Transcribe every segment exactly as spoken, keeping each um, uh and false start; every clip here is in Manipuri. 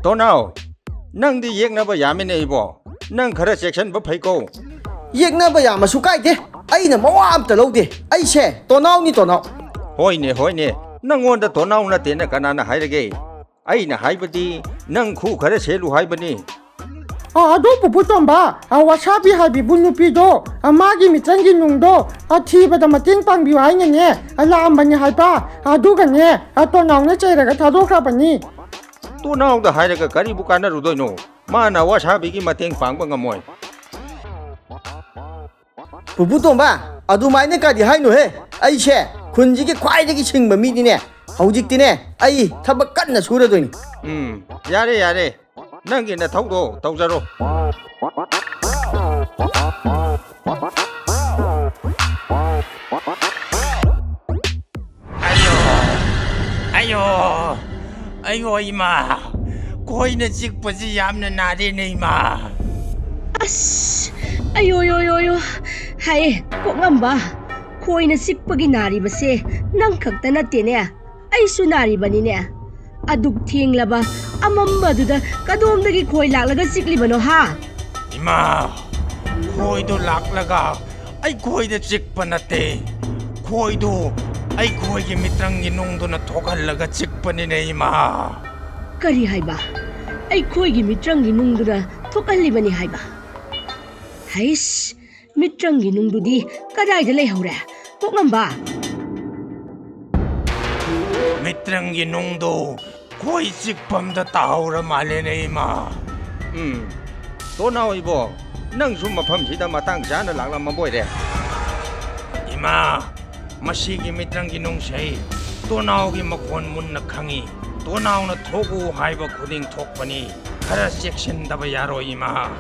ꯇꯣꯅꯥꯎ, ꯅꯪꯗꯤ ꯌꯦꯛꯅꯕ ꯌꯥꯝꯃꯤꯅꯦ ꯏꯕꯣ꯫ ꯅꯪ ꯈꯔ ꯆꯦꯛꯁꯤꯟꯕ ꯐꯩꯀꯣ꯫ ꯌꯦꯛꯅꯕ ꯌꯥꯝꯃꯁꯨ ꯀꯥꯏꯗꯦ꯫ ꯑꯩꯅ ꯃꯋꯥ ꯑꯝꯇ ꯂꯧꯗꯦ꯫ ꯑꯩꯁꯦ ꯇꯣꯅꯥꯎꯅꯤ, ꯇꯣꯅꯥꯎ꯫ ꯍꯣꯏꯅꯦ, ꯍꯣꯏꯅꯦ꯫ ꯅꯪꯉꯣꯟꯗ ꯇꯣꯅꯥꯎ ꯅꯠꯇꯦꯅ ꯀꯅꯥꯅ ꯍꯥꯏꯔꯒꯦ? ꯑꯩꯅ ꯍꯥꯏꯕꯗꯤ ꯅꯪ ꯈꯨ ꯈꯔ ꯁꯦꯜꯂꯨ ꯍꯥꯏꯕꯅꯤ꯫ ꯑ, ꯑꯗꯨ ꯄꯨꯄꯨ ꯇꯣꯝꯕ, ꯑ, ꯋꯥꯁꯥꯕꯤ ꯍꯥꯏꯕꯤꯕꯨ ꯅꯨꯄꯤꯗꯣ, ꯑ, ꯃꯥꯒꯤ ꯃꯤꯆꯪꯒꯤ ꯅꯨꯡꯗꯣ, ꯑ, ꯊꯤꯕꯗ ꯃꯇꯦꯡ ꯄꯥꯡꯕꯤꯌꯨ ꯍꯥꯏꯅꯅꯦ, ꯑ, ꯂꯥꯛꯑꯝꯕꯅꯦ ꯍꯥꯏꯕ꯫ ꯑꯗꯨꯒꯅꯦ, ꯑ, ꯇꯣꯅꯥꯎꯅ ꯆꯩꯔꯒ ꯊꯥꯗꯣꯛꯈ꯭ꯔꯕꯅꯤ꯫ ꯇꯣꯅꯥꯎꯗ ꯍꯥꯏꯔꯒ ꯀꯔꯤꯕꯨ ꯀꯥꯟꯅꯔꯨꯗꯣꯏꯅꯣ? ꯃꯥꯅ ꯋꯥꯁꯥꯕꯤꯒꯤ ꯃꯇꯦꯡ ꯄꯥꯡꯕ ꯉꯝꯃꯣꯏ꯫ ꯄꯨꯄꯨ ꯇꯣꯝꯕ, ꯑꯗꯨꯃꯥꯏꯅ ꯀꯔꯤ ꯍꯥꯏꯅꯣꯍꯦ? ꯑꯩꯁꯦ ꯈꯨꯟꯁꯤꯒꯤ ꯈ꯭ꯋꯥꯏꯗꯒꯤ ꯁꯤꯡꯕ ꯃꯤꯅꯤꯅꯦ꯫ ꯍꯧꯖꯤꯛꯇꯤꯅꯦ, ꯑꯩ ꯊꯕꯛ ꯀꯟꯅ ꯁꯨꯔꯗꯣꯏꯅꯤ꯫ ꯎꯝ, ꯌꯥꯔꯦ, ꯌꯥꯔꯦ꯫ ꯅꯪꯒꯤ ꯅꯊꯧꯗꯣ ꯇꯧꯖꯔꯣ꯫ ꯑꯌꯣ! ꯑꯌꯣ! ꯑꯌꯣ ꯏꯃꯥ! ꯈꯣꯏꯅ ꯆꯤꯛꯄꯁꯤ ꯌꯥꯝꯅ ꯅꯥꯔꯦꯅꯦ ꯏꯃꯥ! ꯑꯁ! ꯑꯌꯣ ꯌꯣ ꯌꯣ ꯌꯣ! ꯍꯥꯏ, ꯀꯣꯛꯉꯝꯕ! ꯈꯣꯏꯅ ꯆꯤꯛꯄꯒꯤ ꯅꯥꯔꯤꯕꯁꯦ ꯅꯪ ꯈꯛꯇ ꯅꯠꯇꯦꯅꯦ, ꯑꯩꯁꯨ ꯅꯥꯔꯤꯕꯅꯤꯅꯦ꯫ ꯑꯗꯨꯛ ꯊꯦꯡꯂꯕ ꯑꯃꯝꯕꯗꯨꯗ ꯀꯗꯣꯝꯗꯒꯤ ꯈꯣꯏ ꯂꯥꯛꯂꯒ ꯆꯤꯛꯂꯤꯕꯅꯣ ꯍꯥ? ꯏꯃꯥ! ꯈꯣꯏꯗꯣ ꯂꯥꯛꯂꯒ ꯑꯩꯈꯣꯏꯗ ꯆꯤꯛꯄ ꯅꯠꯇꯦ꯫ ꯈꯣꯏꯗꯨ ꯑꯩꯈꯣꯏꯒꯤ ꯃꯤꯇ꯭ꯔꯪꯒꯤ ꯅꯨꯡꯗꯨꯅ ꯊꯣꯛꯍꯜꯂꯒ ꯆꯤꯛꯄꯅꯤꯅꯦ ꯏꯃꯥ꯫ ꯀꯔꯤ ꯍꯥꯏꯕ? ꯑꯩꯈꯣꯏꯒꯤ ꯃꯤꯇ꯭ꯔꯪꯒꯤ ꯅꯨꯡꯗꯨꯅ ꯊꯣꯛꯍꯜꯂꯤꯕꯅꯤ ꯍꯥꯏꯕ? ꯍꯩꯁ, ꯃꯤꯇ꯭ꯔꯪꯒꯤ ꯅꯨꯡꯗꯨꯗꯤ ꯀꯗꯥꯏꯗ ꯂꯩꯍꯧꯔꯦ? ꯀꯣꯛꯉꯝꯕ! ꯃꯤꯇ꯭ꯔꯪꯒꯤ ꯅꯨꯡꯗꯨ ꯈꯣꯏ ꯆꯤꯛꯐꯝꯗ ꯇꯥꯍꯧꯔ ꯃꯥꯜꯂꯦꯅꯦ ꯏꯃꯥ꯫ ꯎꯝ, ꯇꯣꯅꯥꯎ ꯏꯕꯣ, ꯅꯪꯁꯨ ꯃꯐꯝꯁꯤꯗ ꯃꯇꯥꯡ ꯆꯥꯅ ꯂꯥꯛꯂꯝꯃꯕꯣꯏꯔꯦ꯫ ꯏꯃꯥ, ꯃꯁꯤꯒꯤ ꯃꯤꯇ꯭ꯔꯪꯒꯤ ꯅꯨꯡꯁꯩ ꯇꯣꯅꯥꯎꯒꯤ ꯃꯈꯣꯟ ꯃꯨꯟꯅ ꯈꯪꯏ꯫ ꯇꯣꯅꯥꯎꯅ ꯊꯣꯛꯎ ꯍꯥꯏꯕ ꯈꯨꯗꯤꯡ ꯊꯣꯛꯄꯅꯤ꯫ ꯈꯔ ꯆꯦꯛꯁꯤꯟꯗꯕ ꯌꯥꯔꯣꯏ ꯏꯃꯥ꯫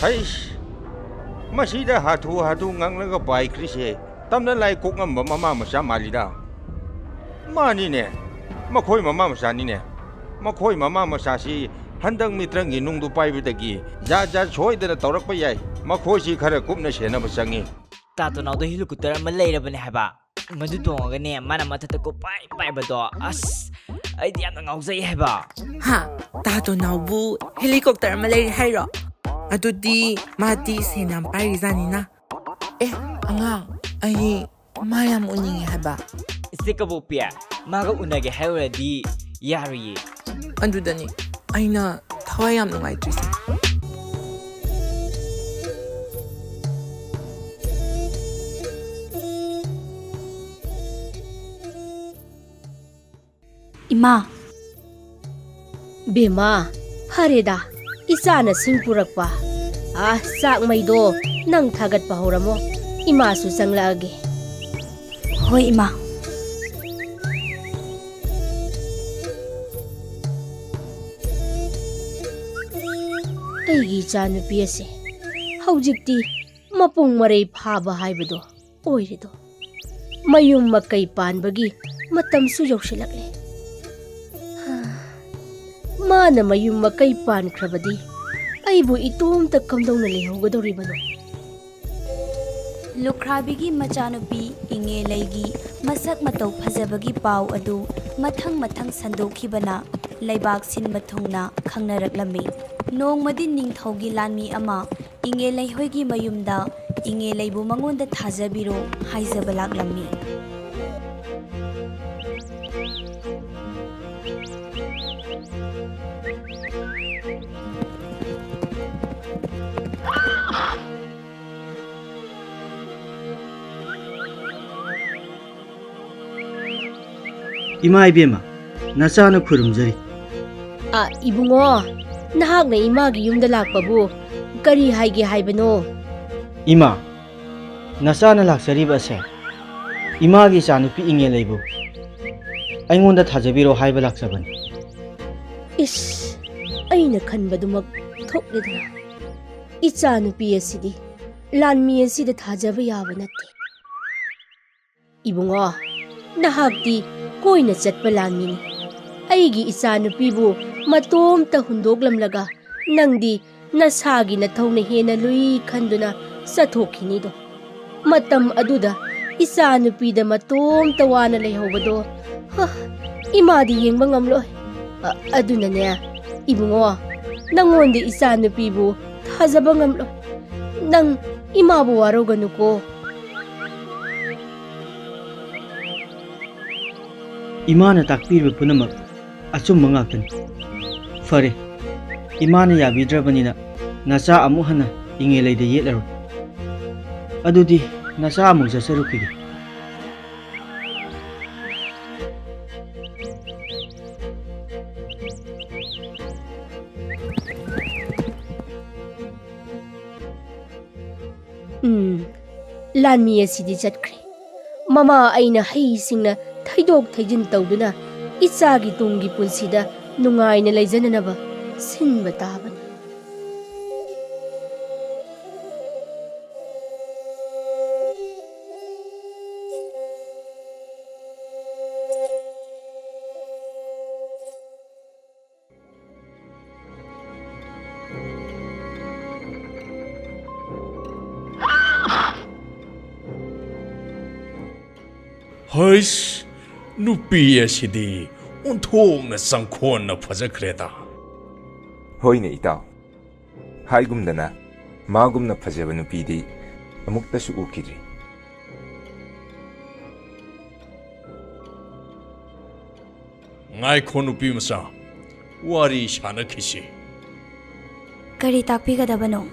ꯍꯩꯁ! ꯃꯁꯤꯗ ꯍꯥꯊꯨ ꯍꯥꯊꯨ ꯉꯥꯡꯂꯒ ꯄꯥꯏꯈ꯭ꯔꯤꯁꯦ ꯇꯝꯅ ꯂꯥꯏ ꯀꯣꯛꯉꯝꯕ ꯃꯃꯥ ꯃꯆꯥ ꯃꯥꯜꯂꯤꯗ꯫ ꯃꯥꯅꯤꯅꯦ, ꯃꯈꯣꯏ ꯃꯃꯥ ꯃꯆꯥꯅꯤꯅꯦ꯫ ꯃꯈꯣꯏ ꯃꯃꯥ ꯃꯆꯥꯁꯤ ꯍꯟꯗꯛ ꯃꯤꯇ꯭ꯔꯪꯒꯤ ꯅꯨꯡꯗꯨ ꯄꯥꯏꯕꯗꯒꯤ ꯖꯥꯠ ꯖꯥꯠ ꯁꯣꯏꯗꯅ ꯇꯧꯔꯛꯄ ꯌꯥꯏ꯫ ꯃꯈꯣꯏꯁꯤ ꯈꯔ ꯀꯨꯞꯅ ꯁꯦꯟꯅꯕ ꯆꯪꯏ꯫ ꯇꯥꯇꯣꯅꯥꯎꯗ ꯍꯦꯂꯤꯀꯣꯞꯇꯔ ꯑꯃ ꯂꯩꯔꯕꯅꯦ ꯍꯥꯏꯕ꯫ ꯃꯗꯨ ꯇꯣꯡꯉꯒꯅꯦ, ꯃꯥꯅ ꯃꯊꯛꯇ ꯀꯣꯄꯥꯏ ꯄꯥꯏꯕꯗꯣ, ꯑꯁ, ꯑꯩꯗꯤ ꯌꯥꯝꯅ ꯉꯥꯎꯖꯩ ꯍꯥꯏꯕ꯫ ꯍꯥ? ꯇꯥꯇꯣꯅꯥꯎꯕꯨ ꯍꯦꯂꯤꯀꯣꯞꯇꯔ ꯑꯃ ꯂꯩꯔꯦ ꯍꯥꯏꯔꯣ? ꯑꯗꯨꯗꯤ ꯃꯥꯗꯤ ꯁꯦꯟ ꯌꯥꯝ ꯄꯥꯏꯔꯤꯖꯥꯠꯅꯤꯅ꯫ ꯑꯦ, ꯑꯉꯥꯡ, ꯑꯩ ꯃꯥ ꯌꯥꯝ ꯎꯅꯤꯡꯉꯦ ꯍꯥꯏꯕ꯫ ꯏꯆꯦ ꯀꯕꯣꯛꯄꯤ, ꯃꯥꯒ ꯎꯅꯒꯦ ꯍꯥꯏꯔꯨꯔꯗꯤ ꯌꯥꯔꯨꯏꯌꯦ꯫ ꯑꯗꯨꯗꯅꯤ ꯑꯩꯅ ꯊꯋꯥꯏ ꯌꯥꯝ ꯅꯨꯡꯉꯥꯏꯇ꯭ꯔꯤꯁꯦ꯫ ꯏꯃꯥ꯫ ꯕꯦꯝꯃ, ꯐꯔꯦꯗ, ꯏꯆꯥꯅ ꯁꯤꯡ ꯄꯨꯔꯛꯄ꯫ ꯑ, ꯆꯥꯛ ꯃꯩꯗꯣ ꯅꯪ ꯊꯥꯒꯠꯄ ꯍꯧꯔꯝꯃꯣ, ꯏꯃꯥꯁꯨ ꯆꯪꯂꯛꯑꯒꯦ꯫ ꯍꯣꯏ, ꯏꯃꯥ꯫ ꯑꯩꯒꯤ ꯏꯆꯥꯅꯨꯄꯤ ꯑꯁꯦ ꯍꯧꯖꯤꯛꯇꯤ ꯃꯄꯨꯡ ꯃꯔꯩ ꯐꯥꯕ ꯍꯥꯏꯕꯗꯣ ꯑꯣꯏꯔꯦꯗꯣ꯫ ꯃꯌꯨꯝ ꯃꯀꯩ ꯄꯥꯟꯕꯒꯤ ꯃꯇꯝꯁꯨ ꯌꯧꯁꯤꯜꯂꯛꯂꯦ꯫ ꯃꯥꯅ ꯃꯌꯨꯝ ꯃꯀꯩ ꯄꯥꯟꯈ꯭ꯔꯕꯗꯤ ꯑꯩꯕꯨ ꯏꯇꯣꯝꯇ ꯀꯝꯗꯧꯅ ꯂꯩꯍꯧꯒꯗꯧꯔꯤꯕꯅꯣ? ꯂꯨꯈ꯭ꯔꯥꯕꯤꯒꯤ ꯃꯆꯥꯅꯨꯄꯤ ꯏꯉꯦꯂꯩꯒꯤ ꯃꯁꯛ ꯃꯇꯧ ꯐꯖꯕꯒꯤ ꯄꯥꯎ ꯑꯗꯨ ꯃꯊꯪ ꯃꯊꯪ ꯁꯟꯗꯣꯛꯈꯤꯕꯅ ꯂꯩꯕꯥꯛ ꯁꯤꯟꯕ ꯊꯨꯡꯅ ꯈꯪꯅꯔꯛꯂꯝꯃꯤ꯫ ꯅꯣꯡꯃꯗꯤ ꯅꯤꯡꯊꯧꯒꯤ ꯂꯥꯟꯃꯤ ꯑꯃ ꯏꯉꯦꯂꯩ ꯍꯣꯏꯒꯤ ꯃꯌꯨꯝꯗ ꯏꯉꯦꯂꯩꯕꯨ ꯃꯉꯣꯟꯗ ꯊꯥꯖꯕꯤꯔꯣ ꯍꯥꯏꯖꯕ ꯂꯥꯛꯂꯝꯃꯤ꯫ ꯏꯃꯥ ꯏꯕꯦꯝꯃ, ꯅꯆꯥꯅ ꯈꯨꯔꯨꯝꯖꯔꯤ꯫ ꯑ, ꯏꯕꯨꯡꯉꯣ, ꯅꯍꯥꯛꯅ ꯏꯃꯥꯒꯤ ꯌꯨꯝꯗ ꯂꯥꯛꯄꯕꯨ ꯀꯔꯤ ꯍꯥꯏꯒꯦ ꯍꯥꯏꯕꯅꯣ? ꯏꯃꯥ, ꯅꯆꯥꯅ ꯂꯥꯛꯆꯔꯤꯕ ꯑꯁꯦ ꯏꯃꯥꯒꯤ ꯏꯆꯥꯅꯨꯄꯤ ꯏꯉꯦꯂꯩꯕꯨ ꯑꯩꯉꯣꯟꯗ ꯊꯥꯖꯕꯤꯔꯣ ꯍꯥꯏꯕ ꯂꯥꯛꯆꯕꯅꯤ꯫ ꯏꯁ, ꯑꯩꯅ ꯈꯟꯕꯗꯨꯃꯛ ꯊꯣꯛꯂꯦꯗꯅ꯫ ꯏꯆꯥꯅꯨꯄꯤ ꯑꯁꯤꯗꯤ ꯂꯥꯟꯃꯤ ꯑꯁꯤꯗ ꯊꯥꯖꯕ ꯌꯥꯕ ꯅꯠꯇꯦ꯫ ꯏꯕꯨꯡꯉꯣ, ꯅꯍꯥꯛꯇꯤ ꯀꯣꯏꯅ ꯆꯠꯄ ꯂꯥꯟꯃꯤꯅꯤ꯫ ꯑꯩꯒꯤ ꯏꯆꯥꯅꯨꯄꯤꯕꯨ ꯃꯇꯣꯝꯇ ꯍꯨꯟꯗꯣꯛꯂꯝꯂꯒ ꯅꯪꯗꯤ ꯅꯁꯥꯒꯤ ꯅꯊꯧꯅ ꯍꯦꯟꯅ ꯂꯨꯏ ꯈꯟꯗꯨꯅ ꯆꯠꯊꯣꯛꯈꯤꯅꯤꯗꯣ꯫ ꯃꯇꯝ ꯑꯗꯨꯗ ꯏꯆꯥ ꯅꯨꯄꯤꯗ ꯃꯇꯣꯝꯇ ꯋꯥꯅ ꯂꯩꯍꯧꯕꯗꯣ, ꯍ, ꯏꯃꯥꯗꯤ ꯌꯦꯡꯕ ꯉꯝꯂꯣꯏ꯫ ꯑ, ꯑꯗꯨꯅꯅꯦ, ꯏꯕꯨꯡꯉꯣ, ꯅꯪꯉꯣꯟꯗ ꯏꯆꯥ ꯅꯨꯄꯤꯕꯨ ꯊꯥꯖꯕ ꯉꯝꯂꯣꯏ꯫ ꯅꯪ ꯏꯃꯥꯕꯨ ꯋꯥꯔꯧꯒꯅꯨꯀꯣ꯫ ꯏꯃꯥꯅ ꯇꯥꯛꯄꯤꯔꯤꯕ ꯄꯨꯝꯅꯃꯛ ꯑꯆꯨꯝꯕ ꯉꯥꯛꯇꯅꯤ꯫ ꯐꯔꯦ, ꯏꯃꯥꯅ ꯌꯥꯕꯤꯗ꯭ꯔꯕꯅꯤꯅ ꯅꯆꯥ ꯑꯃꯨꯛ ꯍꯟꯅ ꯏꯉꯦꯂꯩꯗ ꯌꯦꯠꯂꯔꯣꯏ꯫ ꯑꯗꯨꯗꯤ ꯅꯆꯥ ꯑꯃꯨꯛ ꯆꯠꯆꯔꯨꯈꯤꯒꯦ꯫ ꯎꯝ, ꯂꯥꯟꯃꯤ ꯑꯁꯤꯗꯤ ꯆꯠꯈ꯭ꯔꯦ꯫ ꯃꯃꯥ ꯑꯩꯅ ꯍꯩꯁꯤꯡꯅ ꯊꯩꯗꯣꯛ ꯊꯩꯖꯤꯟ ꯇꯧꯗꯨꯅ ꯏꯆꯥꯒꯤ ꯇꯨꯡꯒꯤ ꯄꯨꯟꯁꯤꯗ ꯅꯨꯡꯉꯥꯏꯅ ꯂꯩꯖꯅꯅꯕ ꯁꯤꯟꯕ ꯇꯥꯕꯅꯤ꯫ ꯍꯩꯁ, ꯅꯨꯄꯤ ꯑꯁꯤꯗꯤ ꯑꯣꯟꯊꯣꯛꯅ ꯆꯪꯈꯣꯟꯅ ꯐꯖꯈ꯭ꯔꯦꯗ꯫ ꯍꯣꯏꯅꯦ ꯏꯇꯥꯎ, ꯍꯥꯏꯒꯨꯝꯗꯅ ꯃꯥꯒꯨꯝꯅ ꯐꯖꯕ ꯅꯨꯄꯤꯗꯤ ꯑꯃꯨꯛꯇꯁꯨ ꯎꯈꯤꯗ꯭ꯔꯤ꯫ ꯉꯥꯏꯈꯣ ꯅꯨꯄꯤ ꯃꯆꯥ, ꯋꯥꯔꯤ ꯁꯥꯟꯅꯈꯤꯁꯤ꯫ ꯀꯔꯤ ꯇꯥꯛꯄꯤꯒꯗꯕꯅꯣ?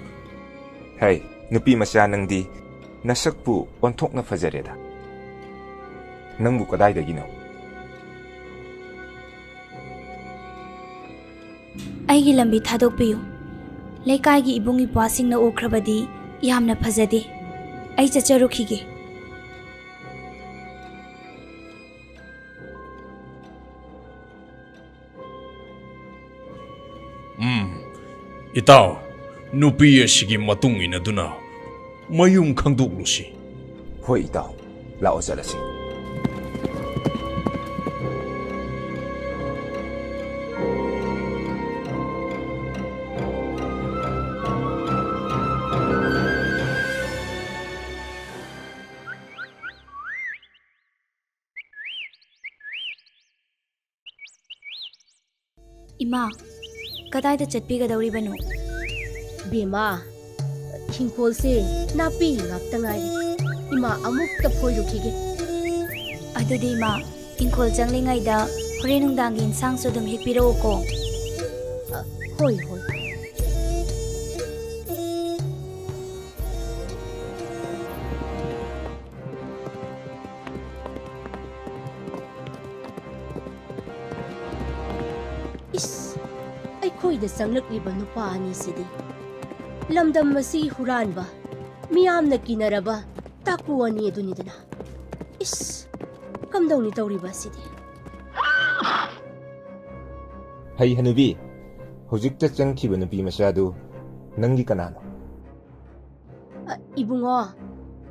ꯍꯩ, ꯅꯨꯄꯤ ꯃꯆꯥ ꯅꯪꯗꯤ ꯅꯁꯛꯄꯨ ꯑꯣꯟꯊꯣꯛꯅ ꯐꯖꯔꯦꯗ꯫ ꯅꯪꯕꯨ ꯀꯗꯥꯏꯗꯒꯤꯅꯣ? ꯑꯩꯒꯤ ꯂꯝꯕꯤ ꯊꯥꯗꯣꯛꯄꯤꯌꯨ꯫ ꯂꯩꯀꯥꯏꯒꯤ ꯏꯕꯨꯡ ꯏꯄ꯭ꯋꯥꯁꯤꯡꯅ ꯎꯈ꯭ꯔꯕꯗꯤ ꯌꯥꯝꯅ ꯐꯖꯗꯦ꯫ ꯑꯩ ꯆꯠꯆꯔꯨꯈꯤꯒꯦ꯫ ꯎꯝ, ꯏꯇꯥꯎ, ꯅꯨꯄꯤ ꯑꯁꯤꯒꯤ ꯃꯇꯨꯡ ꯏꯟꯅꯗꯨꯅ ꯃꯌꯨꯝ ꯈꯪꯗꯣꯛꯂꯨꯁꯤ꯫ ꯍꯣꯏ ꯏꯇꯥꯎ, ꯂꯥꯛꯑꯣ ꯆꯠꯂꯁꯤ꯫ ꯏꯃꯥ, ꯀꯗꯥꯏꯗ ꯆꯠꯄꯤꯒꯗꯧꯔꯤꯕꯅꯣ? ꯕꯦꯝꯃ, ꯍꯤꯡꯈꯣꯜꯁꯦ ꯅꯥꯄꯤ ꯉꯥꯛꯇ ꯉꯥꯏꯔꯦ꯫ ꯏꯃꯥ, ꯑꯃꯨꯛꯇ ꯐꯣꯏꯔꯨꯈꯤꯒꯦ꯫ ꯑꯗꯨꯗꯤ ꯏꯃꯥ, ꯏꯪꯈꯣꯜ ꯆꯪꯂꯤꯉꯩꯗ ꯍꯣꯔꯦꯟ ꯅꯨꯡꯗꯥꯡꯒꯤ ꯏꯟꯁꯥꯡꯁꯨ ꯑꯗꯨꯝ ꯍꯦꯛꯄꯤꯔꯛꯎꯀꯣ꯫ ꯑ, ꯍꯣꯏ, ꯍꯣꯏ꯫ ꯏꯁ, ꯑꯩꯈꯣꯏꯗ ꯆꯪꯂꯛꯂꯤꯕ ꯅꯨꯄꯥ ꯑꯅꯤꯁꯤꯗꯤ ꯂꯝꯗꯝ ꯑꯁꯤ ꯍꯨꯔꯥꯟꯕ, ꯃꯤꯌꯥꯝꯅ ꯀꯤꯅꯔꯕ ꯇꯥꯀꯨ ꯑꯅꯤ ꯑꯗꯨꯅꯤꯗꯅ꯫ ꯏꯁ, ꯀꯝꯗꯧꯅꯤ ꯇꯧꯔꯤꯕ ꯑꯁꯤꯗꯤ? ꯍꯩ ꯍꯅꯨꯕꯤ, ꯍꯧꯖꯤꯛꯇ ꯆꯪꯈꯤꯕ ꯅꯨꯄꯤ ꯃꯆꯥꯗꯨ ꯅꯪꯒꯤ ꯀꯅꯥꯅꯣ? ꯑ, ꯏꯕꯨꯡꯉꯣ,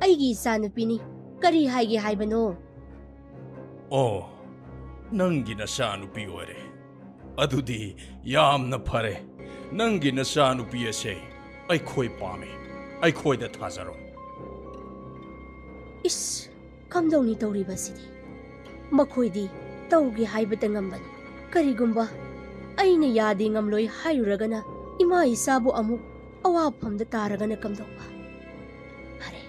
ꯑꯩꯒꯤ ꯏꯆꯥꯅꯨꯄꯤꯅꯤ꯫ ꯀꯔꯤ ꯍꯥꯏꯒꯦ ꯍꯥꯏꯕꯅꯣ? ꯑꯣ, ꯅꯪꯒꯤ ꯅꯆꯥꯅꯨꯄꯤ ꯑꯣꯏꯔꯦ꯫ ꯑꯗꯨꯗꯤ ꯌꯥꯝꯅ ꯐꯔꯦ꯫ ꯅꯪꯒꯤ ꯅꯆꯥꯅꯨꯄꯤ ꯑꯁꯦ ꯑꯩꯈꯣꯏ ꯄꯥꯝꯃꯤ꯫ ꯑꯩꯈꯣꯏꯗ ꯊꯥꯖꯔꯣ꯫ ꯏꯁ, ꯀꯝꯗꯧꯅꯤ ꯇꯧꯔꯤꯕꯁꯤꯗꯤ? ꯃꯈꯣꯏꯗꯤ ꯇꯧꯒꯦ ꯍꯥꯏꯕꯇ ꯉꯝꯕꯅꯤ꯫ ꯀꯔꯤꯒꯨꯝꯕ ꯑꯩꯅ ꯌꯥꯗꯦ ꯉꯝꯂꯣꯏ ꯍꯥꯏꯔꯨꯔꯒꯅ ꯏꯃꯥ ꯏꯆꯥꯕꯨ ꯑꯃꯨꯛ ꯑꯋꯥꯐꯝꯗ ꯇꯥꯔꯒꯅ ꯀꯝꯗꯧꯕ? ꯐꯔꯦ,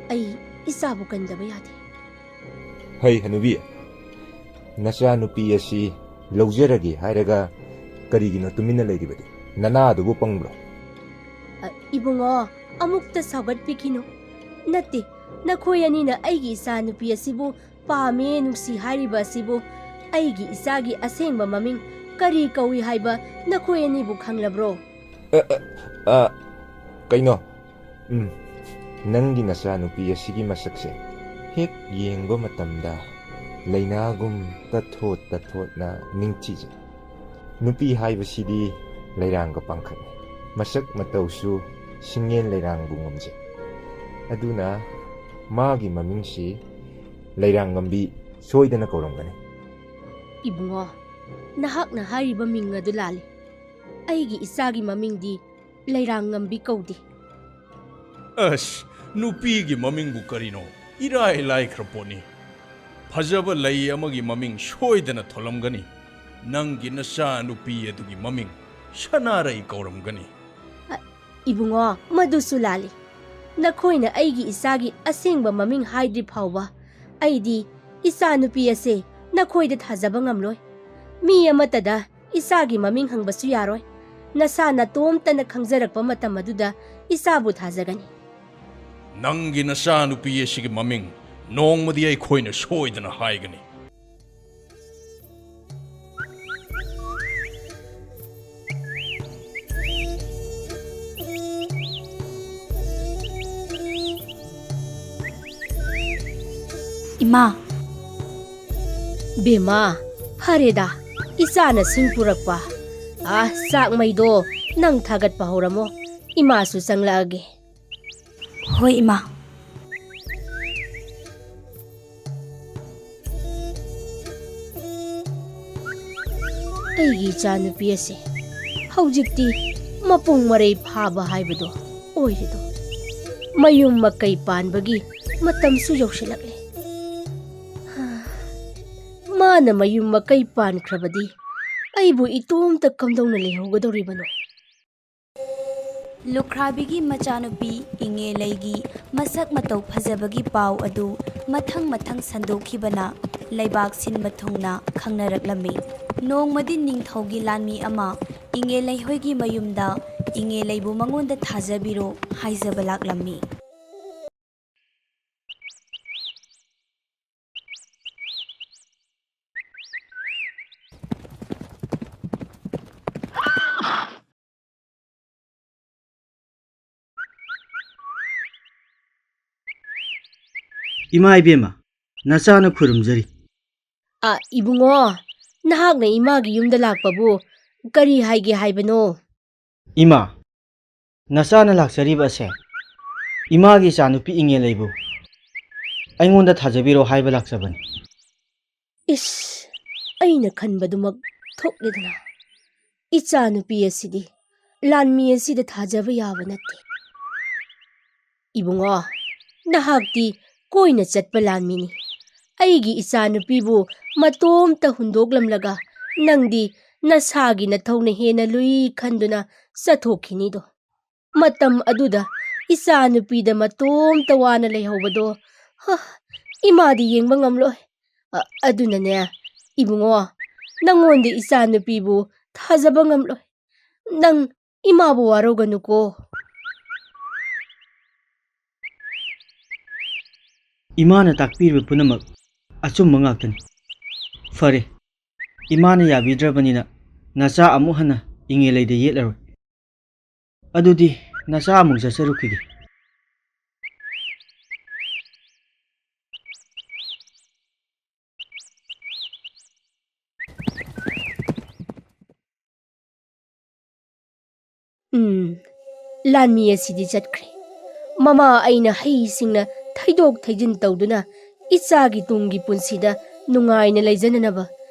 ꯑꯩ ꯏꯆꯥꯕꯨ ꯀꯟꯗꯕ ꯌꯥꯗꯦ꯫ ꯍꯩ ꯍꯅꯨꯕꯤ, ꯅꯆꯥꯅꯨꯄꯤ ꯑꯁꯤ ꯂꯧꯖꯔꯒꯦ ꯍꯥꯏꯔꯒ ꯀꯔꯤꯒꯤꯅꯣ ꯇꯨꯃꯤꯟꯅ ꯂꯩꯔꯤꯕꯗꯤ? ꯅꯅꯥꯗꯨꯕꯨ ꯄꯪꯕ꯭ꯔꯣ? ꯑ, ꯏꯕꯨꯡꯉꯣ, ꯑꯃꯨꯛꯇ ꯁꯥꯎꯒꯠꯄꯤꯈꯤꯅꯨ꯫ ꯅꯠꯇꯦ, ꯅꯈꯣꯏ ꯑꯅꯤꯅ ꯑꯩꯒꯤ ꯏꯆꯥꯅꯨꯄꯤ ꯑꯁꯤꯕꯨ ꯄꯥꯝꯃꯦ, ꯅꯨꯡꯁꯤ ꯍꯥꯏꯔꯤꯕ ꯑꯁꯤꯕꯨ ꯑꯩꯒꯤ ꯏꯆꯥꯒꯤ ꯑꯁꯦꯡꯕ ꯃꯃꯤꯡ ꯀꯔꯤ ꯀꯧꯏ ꯍꯥꯏꯕ ꯅꯈꯣꯏ ꯑꯅꯤꯕꯨ ꯈꯪꯂꯕ꯭ꯔꯣ? ꯑ, ꯑ, ꯑ, ꯀꯩꯅꯣ? ꯎꯝ, ꯅꯪꯒꯤ ꯅꯆꯥꯅꯨꯄꯤ ꯑꯁꯤꯒꯤ ꯃꯁꯛꯁꯦ ꯍꯦꯛ ꯌꯦꯡꯕ ꯃꯇꯝꯗ ꯂꯩꯅꯥꯒꯨꯝ ꯇꯠꯊꯣꯠ ꯇꯠꯊꯣꯠꯅ ꯅꯤꯡꯊꯤꯖꯩ꯫ ꯅꯨꯄꯤ ꯍꯥꯏꯕꯁꯤꯗꯤ ꯂꯩꯔꯥꯡꯒ ꯄꯥꯡꯈꯛꯅꯤ꯫ ꯃꯁꯛ ꯃꯇꯧꯁꯨ ꯁꯤꯡꯉꯦꯟ ꯂꯩꯔꯥꯡꯕꯨ ꯉꯝꯖꯩ꯫ ꯑꯗꯨꯅ ꯃꯥꯒꯤ ꯃꯃꯤꯡꯁꯤ ꯂꯩꯔꯥꯡꯉꯝꯕꯤ ꯁꯣꯏꯗꯅ ꯀꯧꯔꯝꯒꯅꯤ꯫ ꯏꯕꯨꯡꯉꯣ, ꯅꯍꯥꯛꯅ ꯍꯥꯏꯔꯤꯕ ꯃꯤꯡ ꯑꯗꯨ ꯂꯥꯜꯂꯤ꯫ ꯑꯩꯒꯤ ꯏꯆꯥꯒꯤ ꯃꯃꯤꯡꯗꯤ ꯂꯩꯔꯥꯡꯉꯝꯕꯤ ꯀꯧꯗꯦ꯫ ꯑꯁ, ꯅꯨꯄꯤꯒꯤ ꯃꯃꯤꯡꯕꯨ ꯀꯔꯤꯅꯣ? ꯏꯔꯥꯏ ꯂꯥꯏꯈ꯭ꯔ ꯄꯣꯠꯅꯤ꯫ ꯐꯖꯕ ꯂꯩ ꯑꯃꯒꯤ ꯃꯃꯤꯡ ꯁꯣꯏꯗꯅ ꯊꯣꯜꯂꯝꯒꯅꯤ꯫ ꯅꯪꯒꯤ ꯅꯆꯥꯅꯨꯄꯤ ꯑꯗꯨꯒꯤ ꯃꯃꯤꯡ ꯁꯅꯥꯔꯩ ꯀꯧꯔꯝꯒꯅꯤ꯫ ꯏꯕꯨꯡꯉꯣ, ꯃꯗꯨꯁꯨ ꯂꯥꯜꯂꯤ꯫ ꯅꯈꯣꯏꯅ ꯑꯩꯒꯤ ꯏꯆꯥꯒꯤ ꯑꯁꯦꯡꯕ ꯃꯃꯤꯡ ꯍꯥꯏꯗ꯭ꯔꯤ ꯐꯥꯎꯕ ꯑꯩꯗꯤ ꯏꯆꯥꯅꯨꯄꯤ ꯑꯁꯦ ꯅꯈꯣꯏꯗ ꯊꯥꯖꯕ ꯉꯝꯂꯣꯏ꯫ ꯃꯤ ꯑꯃꯠꯇꯗ ꯏꯆꯥꯒꯤ ꯃꯃꯤꯡ ꯍꯪꯕꯁꯨ ꯌꯥꯔꯣꯏ꯫ ꯅꯁꯥ ꯅꯇꯣꯝꯇꯅ ꯈꯪꯖꯔꯛꯄ ꯃꯇꯝ ꯑꯗꯨꯗ ꯏꯆꯥꯕꯨ ꯊꯥꯖꯒꯅꯤ꯫ ꯅꯪꯒꯤ ꯅꯆꯥꯅꯨꯄꯤ ꯑꯁꯤꯒꯤ ꯃꯃꯤꯡ ꯅꯣꯡꯃꯗꯤ ꯑꯩꯈꯣꯏꯅ ꯁꯣꯏꯗꯅ ꯍꯥꯏꯒꯅꯤ꯫ ꯏꯃꯥ꯫ ꯕꯦꯝꯃ, ꯐꯔꯦꯗ, ꯏꯆꯥꯅ ꯁꯤꯡ ꯄꯨꯔꯛꯄ꯫ ꯑ, ꯆꯥꯛ ꯃꯩꯗꯣ ꯅꯪ ꯊꯥꯒꯠꯄ ꯍꯧꯔꯝꯃꯣ꯫ ꯏꯃꯥꯁꯨ ꯆꯪꯂꯛꯑꯒꯦ꯫ ꯍꯣꯏ ꯏꯃꯥ꯫ ꯑꯩꯒꯤ ꯏꯆꯥꯅꯨꯄꯤ ꯑꯁꯦ ꯍꯧꯖꯤꯛꯇꯤ ꯃꯄꯨꯡ ꯃꯔꯩ ꯐꯥꯕ ꯍꯥꯏꯕꯗꯣ ꯑꯣꯏꯔꯦꯗꯣ꯫ ꯃꯌꯨꯝ ꯃꯀꯩ ꯄꯥꯟꯕꯒꯤ ꯃꯇꯝꯁꯨ ꯌꯧꯁꯤꯜꯂꯛꯂꯦ꯫ ꯃꯥꯅ ꯃꯌꯨꯝ ꯃꯀꯩ ꯄꯥꯟꯈ꯭ꯔꯕꯗꯤ ꯑꯩꯕꯨ ꯏꯇꯣꯝꯇ ꯀꯝꯗꯧꯅ ꯂꯩꯍꯧꯒꯗꯧꯔꯤꯕꯅꯣ? ꯂꯨꯈ꯭ꯔꯥꯕꯤꯒꯤ ꯃꯆꯥꯅꯨꯄꯤ ꯏꯉꯦꯂꯩꯒꯤ ꯃꯁꯛ ꯃꯇꯧ ꯐꯖꯕꯒꯤ ꯄꯥꯎ ꯑꯗꯨ ꯃꯊꯪ ꯃꯊꯪ ꯁꯟꯗꯣꯛꯈꯤꯕꯅ ꯂꯩꯕꯥꯛ ꯁꯤꯟꯕ ꯊꯨꯡꯅ ꯈꯪꯅꯔꯛꯂꯝꯃꯤ꯫ ꯅꯣꯡꯃꯗꯤ ꯅꯤꯡꯊꯧꯒꯤ ꯂꯥꯟꯃꯤ ꯑꯃ ꯏꯉꯦꯂꯩ ꯍꯣꯏꯒꯤ ꯃꯌꯨꯝꯗ ꯏꯉꯦꯂꯩꯕꯨ ꯃꯉꯣꯟꯗ ꯊꯥꯖꯕꯤꯔꯣ ꯍꯥꯏꯖꯕ ꯂꯥꯛꯂꯝꯃꯤ꯫ ꯏꯃꯥ ꯏꯕꯦꯝꯃ, ꯅꯆꯥꯅ ꯈꯨꯔꯨꯝꯖꯔꯤ꯫ ꯑ, ꯏꯕꯨꯡꯉꯣ, ꯅꯍꯥꯛꯅ ꯏꯃꯥꯒꯤ ꯌꯨꯝꯗ ꯂꯥꯛꯄꯕꯨ ꯀꯔꯤ ꯍꯥꯏꯒꯦ ꯍꯥꯏꯕꯅꯣ? ꯏꯃꯥ, ꯅꯆꯥꯅ ꯂꯥꯛꯆꯔꯤꯕ ꯑꯁꯦ ꯏꯃꯥꯒꯤ ꯏꯆꯥꯅꯨꯄꯤ ꯏꯉꯦꯂꯩꯕꯨ ꯑꯩꯉꯣꯟꯗ ꯊꯥꯖꯕꯤꯔꯣ ꯍꯥꯏꯕ ꯂꯥꯛꯆꯕꯅꯤ꯫ ꯏꯁ, ꯑꯩꯅ ꯈꯟꯕꯗꯨꯃꯛ ꯊꯣꯛꯂꯦꯗꯅ꯫ ꯏꯆꯥꯅꯨꯄꯤ ꯑꯁꯤꯗꯤ ꯂꯥꯟꯃꯤ ꯑꯁꯤꯗ ꯊꯥꯖꯕ ꯌꯥꯕ ꯅꯠꯇꯦ꯫ ꯏꯕꯨꯡꯉꯣ, ꯅꯍꯥꯛꯇꯤ ꯀꯣꯏꯅ ꯆꯠꯄ ꯂꯥꯟꯃꯤꯅꯤ꯫ ꯑꯩꯒꯤ ꯏꯆꯥꯅꯨꯄꯤꯕꯨ ꯃꯇꯣꯝꯇ ꯍꯨꯟꯗꯣꯛꯂꯝꯂꯒ ꯅꯪꯗꯤ ꯅꯁꯥꯒꯤ ꯅꯊꯧꯅ ꯍꯦꯟꯅ ꯂꯨꯏ ꯈꯟꯗꯨꯅ ꯆꯠꯊꯣꯛꯈꯤꯅꯤꯗꯣ꯫ ꯃꯇꯝ ꯑꯗꯨꯗ ꯏꯆꯥ ꯅꯨꯄꯤꯗ ꯃꯇꯣꯝꯇ ꯋꯥꯅ ꯂꯩꯍꯧꯕꯗꯣ, ꯍ, ꯏꯃꯥꯗꯤ ꯌꯦꯡꯕ ꯉꯝꯂꯣꯏ꯫ ꯑ-, ꯑꯗꯨꯅꯅꯦ, ꯏꯕꯨꯡꯉꯣ, ꯅꯪꯉꯣꯟꯗ ꯏꯆꯥ ꯅꯨꯄꯤꯕꯨ ꯊꯥꯖꯕ ꯉꯝꯂꯣꯏ꯫ ꯅꯪ ꯏꯃꯥꯕꯨ ꯋꯥꯔꯧꯒꯅꯨꯀꯣ꯫ ꯏꯃꯥꯅ ꯇꯥꯛꯄꯤꯔꯤꯕ ꯄꯨꯝꯅꯃꯛ ꯑꯆꯨꯝꯕ ꯉꯥꯛꯇꯅꯤ꯫ ꯐꯔꯦ, ꯏꯃꯥꯅ ꯌꯥꯕꯤꯗ꯭ꯔꯕꯅꯤꯅ ꯅꯆꯥ ꯑꯃꯨꯛ ꯍꯟꯅ ꯏꯉꯦꯂꯩꯗ ꯌꯦꯠꯂꯔꯣꯏ꯫ ꯑꯗꯨꯗꯤ ꯅꯆꯥ ꯑꯃꯨꯛ ꯆꯠꯆꯔꯨꯈꯤꯒꯦ꯫ ꯎꯝ, ꯂꯥꯟꯃꯤ ꯑꯁꯤꯗꯤ ꯆꯠꯈ꯭ꯔꯦ꯫ ꯃꯃꯥ ꯑꯩꯅ ꯍꯩꯁꯤꯡꯅ ꯊꯩꯗꯣꯛ ꯊꯩꯖꯤꯟ ꯇꯧꯗꯨꯅ ꯏꯆꯥꯒꯤ ꯇꯨꯡꯒꯤ ꯄꯨꯟꯁꯤꯗ ꯅꯨꯡꯉꯥꯏꯅ ꯂꯩꯖꯅꯅꯕ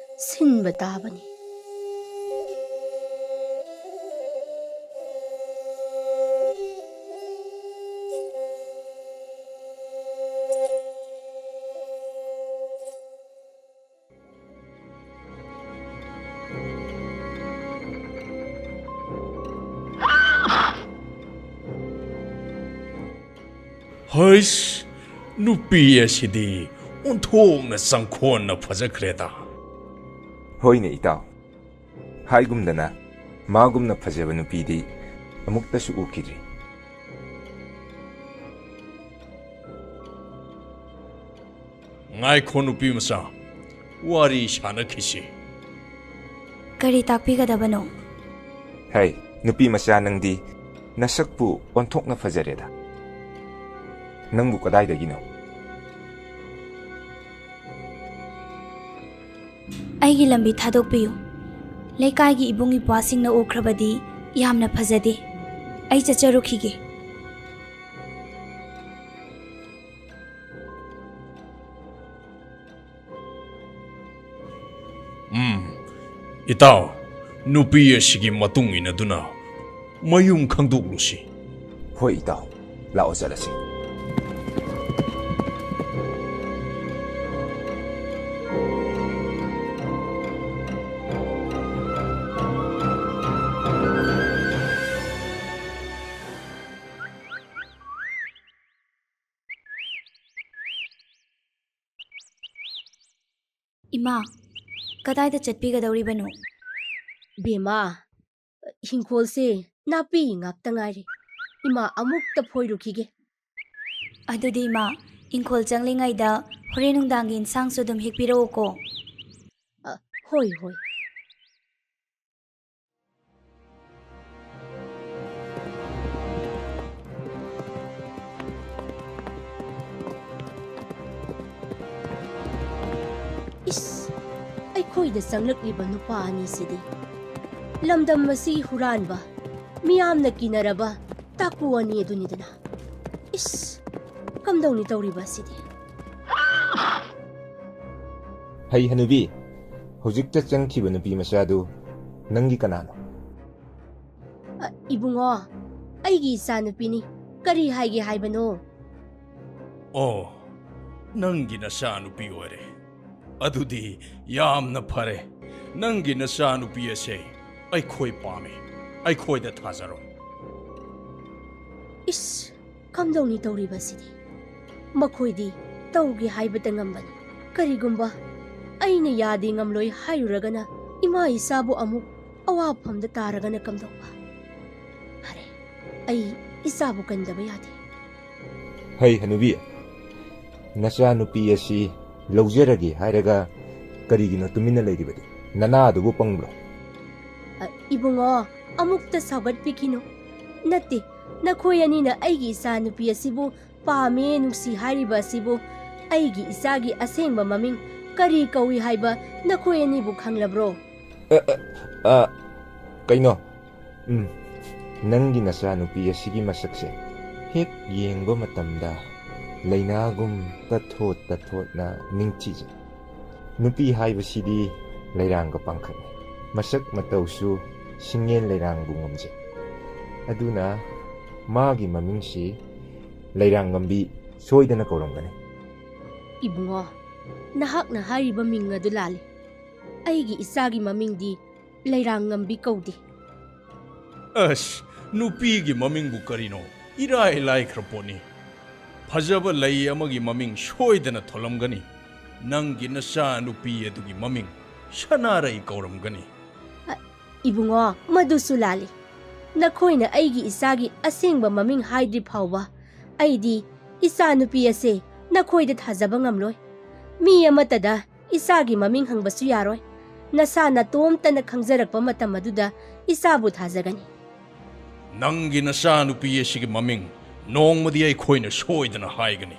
ꯁꯤꯟꯕ ꯇꯥꯕꯅꯤ꯫ ꯍꯩꯁ, ꯅꯨꯄꯤ ꯑꯁꯤꯗꯤ ꯑꯣꯟꯊꯣꯛꯅ ꯆꯪꯈꯣꯟꯅ ꯐꯖꯈ꯭ꯔꯦꯗ꯫ ꯍꯣꯏꯅꯦ ꯏꯇꯥꯎ, ꯍꯥꯏꯒꯨꯝꯗꯅ ꯃꯥꯒꯨꯝꯅ ꯐꯖꯕ ꯅꯨꯄꯤꯗꯤ ꯑꯃꯨꯛꯇꯁꯨ ꯎꯈꯤꯗ꯭ꯔꯤ꯫ ꯉꯥꯏꯈꯣ ꯅꯨꯄꯤ ꯃꯆꯥ, ꯋꯥꯔꯤ ꯁꯥꯟꯅꯈꯤꯁꯤ꯫ ꯀꯔꯤ ꯇꯥꯛꯄꯤꯒꯗꯕꯅꯣ? ꯍꯩ, ꯅꯨꯄꯤ ꯃꯆꯥ ꯅꯪꯗꯤ ꯅꯁꯛꯄꯨ ꯑꯣꯟꯊꯣꯛꯅ ꯐꯖꯔꯦꯗ꯫ ꯅꯪꯕꯨ ꯀꯗꯥꯏꯗꯒꯤꯅꯣ? ꯑꯩꯒꯤ ꯂꯝꯕꯤ ꯊꯥꯗꯣꯛꯄꯤꯌꯨ꯫ ꯂꯩꯀꯥꯏꯒꯤ ꯏꯕꯨꯡ ꯏꯄ꯭ꯋꯥꯁꯤꯡꯅ ꯎꯈ꯭ꯔꯕꯗꯤ ꯌꯥꯝꯅ ꯐꯖꯗꯦ꯫ ꯑꯩ ꯆꯠꯆꯔꯨꯈꯤꯒꯦ꯫ ꯎꯝ, ꯏꯇꯥꯎ, ꯅꯨꯄꯤ ꯑꯁꯤꯒꯤ ꯃꯇꯨꯡ ꯏꯟꯅꯗꯨꯅ ꯃꯌꯨꯝ ꯈꯪꯗꯣꯛꯂꯨꯁꯤ꯫ ꯍꯣꯏ ꯏꯇꯥꯎ, ꯂꯥꯛꯑꯣ ꯆꯠꯂꯁꯤ꯫ ꯏꯃꯥ, ꯀꯗꯥꯏꯗ ꯆꯠꯄꯤꯒꯗꯧꯔꯤꯕꯅꯣ? ꯕꯦꯝꯃ, ꯍꯤꯡꯈꯣꯜꯁꯦ ꯅꯥꯄꯤ ꯉꯥꯛꯇ ꯉꯥꯏꯔꯦ꯫ ꯏꯃꯥ, ꯑꯃꯨꯛꯇ ꯐꯣꯏꯔꯨꯈꯤꯒꯦ꯫ ꯑꯗꯨꯗꯤ ꯏꯃꯥ, ꯏꯪꯈꯣꯜ ꯆꯪꯂꯤꯉꯩꯗ ꯍꯣꯔꯦꯟ ꯅꯨꯡꯗꯥꯡꯒꯤ ꯏꯟꯁꯥꯡꯁꯨ ꯑꯗꯨꯝ ꯍꯦꯛꯄꯤꯔꯛꯎꯀꯣ꯫ ꯑ, ꯍꯣꯏ, ꯍꯣꯏ꯫ ꯏꯁ, ꯑꯩꯈꯣꯏꯗ ꯆꯪꯂꯛꯂꯤꯕ ꯅꯨꯄꯥ ꯑꯅꯤꯁꯤꯗꯤ ꯂꯝꯗꯝ ꯑꯁꯤ ꯍꯨꯔꯥꯟꯕ, ꯃꯤꯌꯥꯝꯅ ꯀꯤꯅꯔꯕ ꯇꯥꯀꯨ ꯑꯅꯤ ꯑꯗꯨꯅꯤꯗꯅ꯫ ꯏꯁ, ꯀꯝꯗꯧꯅꯤ ꯇꯧꯔꯤꯕ ꯑꯁꯤꯗꯤ? ꯍꯩ ꯍꯅꯨꯕꯤ, ꯍꯧꯖꯤꯛꯇ ꯆꯪꯈꯤꯕ ꯅꯨꯄꯤ ꯃꯆꯥꯗꯨ ꯅꯪꯒꯤ ꯀꯅꯥꯅꯣ? ꯑ, ꯏꯕꯨꯡꯉꯣ, ꯑꯩꯒꯤ ꯏꯆꯥꯅꯨꯄꯤꯅꯤ꯫ ꯀꯔꯤ ꯍꯥꯏꯒꯦ ꯍꯥꯏꯕꯅꯣ? ꯑꯣ, ꯅꯪꯒꯤ ꯅꯆꯥꯅꯨꯄꯤ ꯑꯣꯏꯔꯦ꯫ ꯑꯗꯨꯗꯤ ꯌꯥꯝꯅ ꯐꯔꯦ꯫ ꯅꯪꯒꯤ ꯅꯆꯥꯅꯨꯄꯤ ꯑꯁꯦ ꯑꯩꯈꯣꯏ ꯄꯥꯝꯃꯤ꯫ ꯑꯩꯈꯣꯏꯗ ꯊꯥꯖꯔꯣ꯫ ꯏꯁ, ꯀꯝꯗꯧꯅꯤ ꯇꯧꯔꯤꯕꯁꯤꯗꯤ? ꯃꯈꯣꯏꯗꯤ ꯇꯧꯒꯦ ꯍꯥꯏꯕꯇ ꯉꯝꯕꯅꯤ꯫ ꯀꯔꯤꯒꯨꯝꯕ ꯑꯩꯅ ꯌꯥꯗꯦ ꯉꯝꯂꯣꯏ ꯍꯥꯏꯔꯨꯔꯒꯅ ꯏꯃꯥ ꯏꯆꯥꯕꯨ ꯑꯃꯨꯛ ꯑꯋꯥꯐꯝꯗ ꯇꯥꯔꯒꯅ ꯀꯝꯗꯧꯕ? ꯐꯔꯦ, ꯑꯩ ꯏꯆꯥꯕꯨ ꯀꯟꯗꯕ ꯌꯥꯗꯦ꯫ ꯍꯩ ꯍꯅꯨꯕꯤ, ꯅꯆꯥꯅꯨꯄꯤ ꯑꯁꯤ ꯂꯧꯖꯔꯒꯦ ꯍꯥꯏꯔꯒ ꯀꯔꯤꯒꯤꯅꯣ ꯇꯨꯃꯤꯟꯅ ꯂꯩꯔꯤꯕꯗꯤ? ꯅꯅꯥꯗꯨꯕꯨ ꯄꯪꯕ꯭ꯔꯣ? ꯑ, ꯏꯕꯨꯡꯉꯣ, ꯑꯃꯨꯛꯇ ꯁꯥꯎꯒꯠꯄꯤꯈꯤꯅꯨ꯫ ꯅꯠꯇꯦ, ꯅꯈꯣꯏ ꯑꯅꯤꯅ ꯑꯩꯒꯤ ꯏꯆꯥꯅꯨꯄꯤ ꯑꯁꯤꯕꯨ ꯄꯥꯝꯃꯦ, ꯅꯨꯡꯁꯤ ꯍꯥꯏꯔꯤꯕ ꯑꯁꯤꯕꯨ ꯑꯩꯒꯤ ꯏꯆꯥꯒꯤ ꯑꯁꯦꯡꯕ ꯃꯃꯤꯡ ꯀꯔꯤ ꯀꯧꯏ ꯍꯥꯏꯕ ꯅꯈꯣꯏ ꯑꯅꯤꯕꯨ ꯈꯪꯂꯕ꯭ꯔꯣ? ꯑ, ꯑ, ꯑ, ꯀꯩꯅꯣ? ꯎꯝ, ꯅꯪꯒꯤ ꯅꯆꯥꯅꯨꯄꯤ ꯑꯁꯤꯒꯤ ꯃꯁꯛꯁꯦ ꯍꯦꯛ ꯌꯦꯡꯕ ꯃꯇꯝꯗ ꯂꯩꯅꯥꯒꯨꯝ ꯇꯠꯊꯣꯠ ꯇꯠꯊꯣꯠꯅ ꯅꯤꯡꯊꯤꯖꯩ꯫ ꯅꯨꯄꯤ ꯍꯥꯏꯕꯁꯤꯗꯤ ꯂꯩꯔꯥꯡꯒ ꯄꯥꯡꯈꯛꯅꯤ꯫ ꯃꯁꯛ ꯃꯇꯧꯁꯨ ꯁꯤꯡꯉꯦꯟ ꯂꯩꯔꯥꯡꯕꯨ ꯉꯝꯖꯩ꯫ ꯑꯗꯨꯅ ꯃꯥꯒꯤ ꯃꯃꯤꯡꯁꯤ ꯂꯩꯔꯥꯡꯉꯝꯕꯤ ꯁꯣꯏꯗꯅ ꯀꯧꯔꯝꯒꯅꯤ꯫ ꯏꯕꯨꯡꯉꯣ, ꯅꯍꯥꯛꯅ ꯍꯥꯏꯔꯤꯕ ꯃꯤꯡ ꯑꯗꯨ ꯂꯥꯜꯂꯤ꯫ ꯑꯩꯒꯤ ꯏꯆꯥꯒꯤ ꯃꯃꯤꯡꯗꯤ ꯂꯩꯔꯥꯡꯉꯝꯕꯤ ꯀꯧꯗꯦ꯫ ꯑꯁ, ꯅꯨꯄꯤꯒꯤ ꯃꯃꯤꯡꯕꯨ ꯀꯔꯤꯅꯣ? ꯏꯔꯥꯏ ꯂꯥꯏꯈ꯭ꯔ ꯄꯣꯠꯅꯤ꯫ ꯐꯖꯕ ꯂꯩ ꯑꯃꯒꯤ ꯃꯃꯤꯡ ꯁꯣꯏꯗꯅ ꯊꯣꯜꯂꯝꯒꯅꯤ꯫ ꯅꯪꯒꯤ ꯅꯆꯥꯅꯨꯄꯤ ꯑꯗꯨꯒꯤ ꯃꯃꯤꯡ ꯁꯅꯥꯔꯩ ꯀꯧꯔꯝꯒꯅꯤ꯫ ꯑ, ꯏꯕꯨꯡꯉꯣ, ꯃꯗꯨꯁꯨ ꯂꯥꯜꯂꯤ꯫ ꯅꯈꯣꯏꯅ ꯑꯩꯒꯤ ꯏꯆꯥꯒꯤ ꯑꯁꯦꯡꯕ ꯃꯃꯤꯡ ꯍꯥꯏꯗ꯭ꯔꯤ ꯐꯥꯎꯕ ꯑꯩꯗꯤ ꯏꯆꯥꯅꯨꯄꯤ ꯑꯁꯦ ꯅꯈꯣꯏꯗ ꯊꯥꯖꯕ ꯉꯝꯂꯣꯏ꯫ ꯃꯤ ꯑꯃꯠꯇꯗ ꯏꯆꯥꯒꯤ ꯃꯃꯤꯡ ꯍꯪꯕꯁꯨ ꯌꯥꯔꯣꯏ꯫ ꯅꯁꯥ ꯅꯇꯣꯝꯇꯅ ꯈꯪꯖꯔꯛꯄ ꯃꯇꯝ ꯑꯗꯨꯗ ꯏꯆꯥꯕꯨ ꯊꯥꯖꯒꯅꯤ꯫ ꯅꯪꯒꯤ ꯅꯆꯥꯅꯨꯄꯤ ꯑꯁꯤꯒꯤ ꯃꯃꯤꯡ ꯅꯣꯡꯃꯗꯤ ꯑꯩꯈꯣꯏꯅ ꯁꯣꯏꯗꯅ ꯍꯥꯏꯒꯅꯤ꯫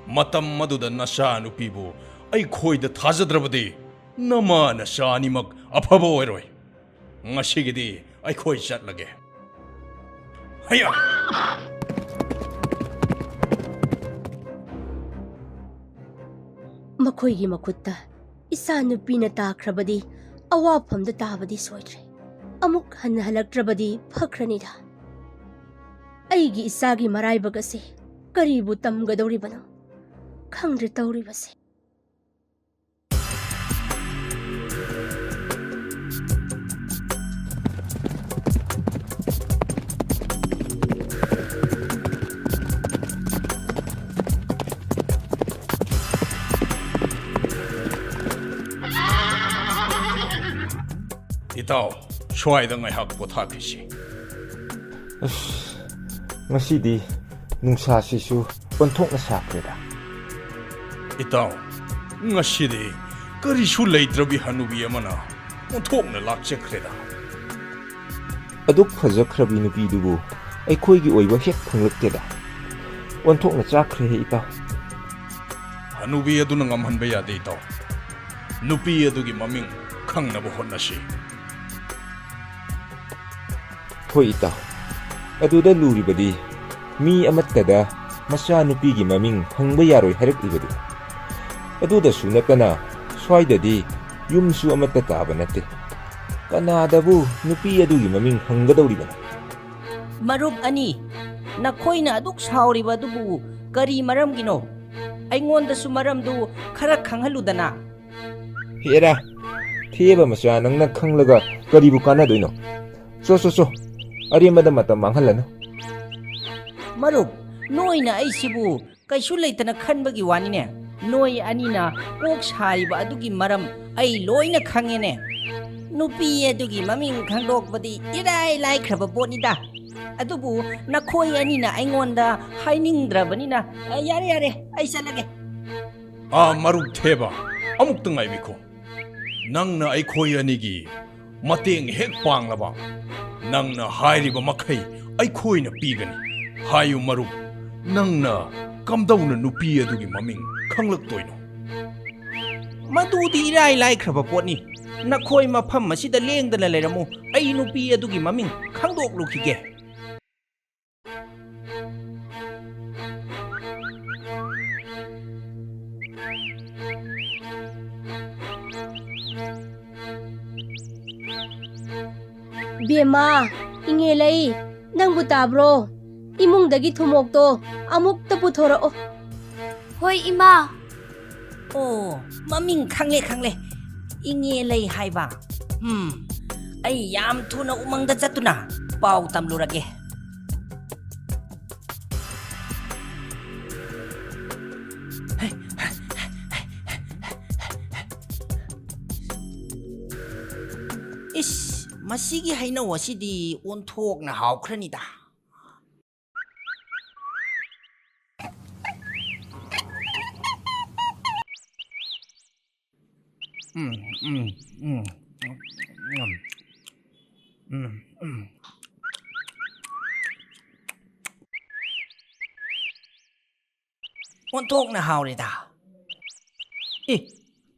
ꯃꯇꯝ ꯑꯗꯨꯗ ꯅꯆꯥꯅꯨꯄꯤꯕꯨ ꯑꯩꯈꯣꯏꯗ ꯊꯥꯖꯗ꯭ꯔꯕꯗꯤ ꯅꯃꯥ ꯅꯆꯥ ꯑꯅꯤꯃꯛ ꯑꯐꯕ ꯑꯣꯏꯔꯣꯏ꯫ ꯉꯁꯤꯒꯤꯗꯤ ꯑꯩꯈꯣꯏ ꯆꯠꯂꯒꯦ꯫ ꯍꯩꯌꯥ! ꯃꯈꯣꯏꯒꯤ ꯃꯈꯨꯠꯇ ꯏꯆꯥꯅꯨꯄꯤꯅ ꯇꯥꯈ꯭ꯔꯕꯗꯤ ꯑꯋꯥꯐꯝꯗ ꯇꯥꯕꯗꯤ ꯁꯣꯏꯗ꯭ꯔꯦ꯫ ꯑꯃꯨꯛ ꯍꯟꯅ ꯍꯜꯂꯛꯇ꯭ꯔꯕꯗꯤ ꯐꯈ꯭ꯔꯅꯤꯗ꯫ ꯑꯩꯒꯤ ꯏꯆꯥꯒꯤ ꯃꯔꯥꯏꯕꯛ ꯑꯁꯦ ꯀꯔꯤꯕꯨ ꯇꯝꯒꯗꯧꯔꯤꯕꯅꯣ? ꯈꯪꯗ꯭ꯔꯦ ꯇꯧꯔꯤꯕꯁꯦ꯫ ꯏꯇꯥꯎ, ꯁ꯭ꯋꯥꯏꯗ ꯉꯥꯏꯍꯥꯛ ꯄꯣꯊꯥꯈꯤꯁꯤ꯫ ꯑꯁ, ꯉꯁꯤꯗꯤ ꯅꯨꯡꯁꯥꯁꯤꯁꯨ ꯑꯣꯟꯊꯣꯛꯅ ꯁꯥꯈ꯭ꯔꯦꯗ꯫ ꯏꯇꯥꯎ, ꯉꯁꯤꯗꯤ ꯀꯔꯤꯁꯨ ꯂꯩꯇ꯭ꯔꯕꯤ ꯍꯅꯨꯕꯤ ꯑꯃꯅ ꯑꯣꯟꯊꯣꯛꯅ ꯂꯥꯛꯆꯈ꯭ꯔꯦꯗ꯫ ꯑꯗꯨꯛ ꯐꯖꯈ꯭ꯔꯕꯤ ꯅꯨꯄꯤꯗꯨꯕꯨ ꯑꯩꯈꯣꯏꯒꯤ ꯑꯣꯏꯕ ꯍꯦꯛ ꯐꯪꯂꯛꯇꯦꯗ꯫ ꯑꯣꯟꯊꯣꯛꯅ ꯆꯥꯛꯈ꯭ꯔꯦꯍꯦ ꯏꯇꯥꯎ꯫ ꯍꯅꯨꯕꯤ ꯑꯗꯨꯅ ꯉꯝꯍꯟꯕ ꯌꯥꯗꯦ ꯏꯇꯥꯎ꯫ ꯅꯨꯄꯤ ꯑꯗꯨꯒꯤ ꯃꯃꯤꯡ ꯈꯪꯅꯕ ꯍꯣꯠꯅꯁꯤ꯫ ꯍꯣꯏ ꯏꯇꯥꯎ, ꯑꯗꯨꯗ ꯂꯨꯔꯤꯕꯗꯤ ꯃꯤ ꯑꯃꯠꯇꯗ ꯃꯆꯥꯅꯨꯄꯤꯒꯤ ꯃꯃꯤꯡ ꯍꯪꯕ ꯌꯥꯔꯣꯏ ꯍꯥꯏꯔꯛꯂꯤꯕꯗꯨ꯫ ꯑꯗꯨꯗꯁꯨ ꯅꯠꯇꯅ ꯁ꯭ꯋꯥꯏꯗꯗꯤ ꯌꯨꯝꯁꯨ ꯑꯃꯠꯇ ꯇꯥꯕ ꯅꯠꯇꯦ꯫ ꯀꯅꯥꯗꯕꯨ ꯅꯨꯄꯤ ꯑꯗꯨꯒꯤ ꯃꯃꯤꯡ ꯍꯪꯒꯗꯧꯔꯤꯕꯅꯣ? ꯃꯔꯨꯞ ꯑꯅꯤ, ꯅꯈꯣꯏꯅ ꯑꯗꯨꯛ ꯁꯥꯎꯔꯤꯕ ꯑꯗꯨꯕꯨ ꯀꯔꯤ ꯃꯔꯝꯒꯤꯅꯣ? ꯑꯩꯉꯣꯟꯗꯁꯨ ꯃꯔꯝꯗꯨ ꯈꯔ ꯈꯪꯍꯜꯂꯨꯗꯅ꯫ ꯍꯦꯔꯥ, ꯊꯦꯕ ꯃꯆꯥ, ꯅꯪꯅ ꯈꯪꯂꯒ ꯀꯔꯤꯕꯨ ꯀꯥꯟꯅꯗꯣꯏꯅꯣ? ꯆꯣ, ꯆꯣ, ꯆꯣ, ꯑꯔꯦꯝꯕꯗ ꯃꯇꯝ ꯃꯥꯡꯍꯜꯂꯅꯨ꯫ ꯃꯔꯨꯞ, ꯅꯣꯏꯅ ꯑꯩꯁꯤꯕꯨ ꯀꯩꯁꯨ ꯂꯩꯇꯅ ꯈꯟꯕꯒꯤ ꯋꯥꯅꯤꯅꯦ꯫ ꯅꯣꯏ ꯑꯅꯤꯅ ꯀꯣꯛ ꯁꯥꯔꯤꯕ ꯑꯗꯨꯒꯤ ꯃꯔꯝ ꯑꯩ ꯂꯣꯏꯅ ꯈꯪꯉꯦꯅꯦ꯫ ꯅꯨꯄꯤ ꯑꯗꯨꯒꯤ ꯃꯃꯤꯡ ꯈꯪꯗꯣꯛꯄꯗꯤ ꯏꯔꯥꯏ ꯂꯥꯏꯈ꯭ꯔꯕ ꯄꯣꯠꯅꯤꯗ꯫ ꯑꯗꯨꯕꯨ ꯅꯈꯣꯏ ꯑꯅꯤꯅ ꯑꯩꯉꯣꯟꯗ ꯍꯥꯏꯅꯤꯡꯗ꯭ꯔꯕꯅꯤꯅ, ꯑ, ꯌꯥꯔꯦ, ꯌꯥꯔꯦ, ꯑꯩ ꯆꯠꯂꯒꯦ꯫ ꯑꯥ, ꯃꯔꯨꯞ ꯊꯦꯕ, ꯑꯃꯨꯛꯇ ꯉꯥꯏꯕꯤꯈꯣ꯫ ꯅꯪꯅ ꯑꯩꯈꯣꯏ ꯑꯅꯤꯒꯤ ꯃꯇꯦꯡ ꯍꯦꯛ ꯄꯥꯡꯂꯕ, ꯅꯪꯅ ꯍꯥꯏꯔꯤꯕ ꯃꯈꯩ ꯑꯩꯈꯣꯏꯅ ꯄꯤꯒꯅꯤ꯫ ꯍꯥꯏꯌꯨ ꯃꯔꯨꯞ, ꯅꯪꯅ ꯀꯝꯗꯧꯅ ꯅꯨꯄꯤ ꯑꯗꯨꯒꯤ ꯃꯃꯤꯡ ꯈꯪꯂꯛꯇꯣꯏꯅꯣ? ꯃꯗꯨꯗꯤ ꯏꯔꯥꯏ ꯂꯥꯏꯈ꯭ꯔꯕ ꯄꯣꯠꯅꯤ꯫ ꯅꯈꯣꯏ ꯃꯐꯝ ꯑꯁꯤꯗ ꯂꯦꯡꯗꯅ ꯂꯩꯔꯝꯃꯨ, ꯑꯩ ꯅꯨꯄꯤ ꯑꯗꯨꯒꯤ ꯃꯃꯤꯡ ꯈꯪꯗꯣꯛꯂꯨꯈꯤꯒꯦ꯫ ꯕꯦꯝꯃ, ꯏꯉꯦꯂꯩ, ꯅꯪꯕꯨ ꯇꯥꯕ꯭ꯔꯣ? ꯏꯃꯨꯡꯗꯒꯤ ꯊꯨꯃꯣꯛꯇꯣ ꯑꯃꯨꯛꯇ ꯄꯨꯊꯣꯔꯛꯑꯣ꯫ ꯍꯣꯏ, ꯏꯃꯥ꯫ ꯑꯣ, ꯃꯃꯤꯡ ꯈꯪꯂꯦ, ꯈꯪꯂꯦ꯫ ꯏꯉꯦꯂꯩ ꯍꯥꯏꯕ꯫ ꯎꯝ, ꯑꯩ ꯌꯥꯝ ꯊꯨꯅ ꯎꯃꯪꯗ ꯆꯠꯇꯨꯅ ꯄꯥꯎ ꯇꯝꯂꯨꯔꯒꯦ꯫ ꯏꯁ, ꯃꯁꯤꯒꯤ ꯍꯩꯅꯧ ꯑꯁꯤꯗꯤ ꯑꯣꯟꯊꯣꯛꯅ ꯍꯥꯎꯈ꯭ꯔꯅꯤꯗ꯫ ꯎꯝ, ꯎꯝ, ꯎꯝ, ꯎꯝ, ꯎꯝ, ꯎꯝ, ꯎꯝ꯫ ꯑꯣꯟꯊꯣꯛꯅ ꯍꯥꯎꯔꯦꯗ꯫ ꯑꯦ,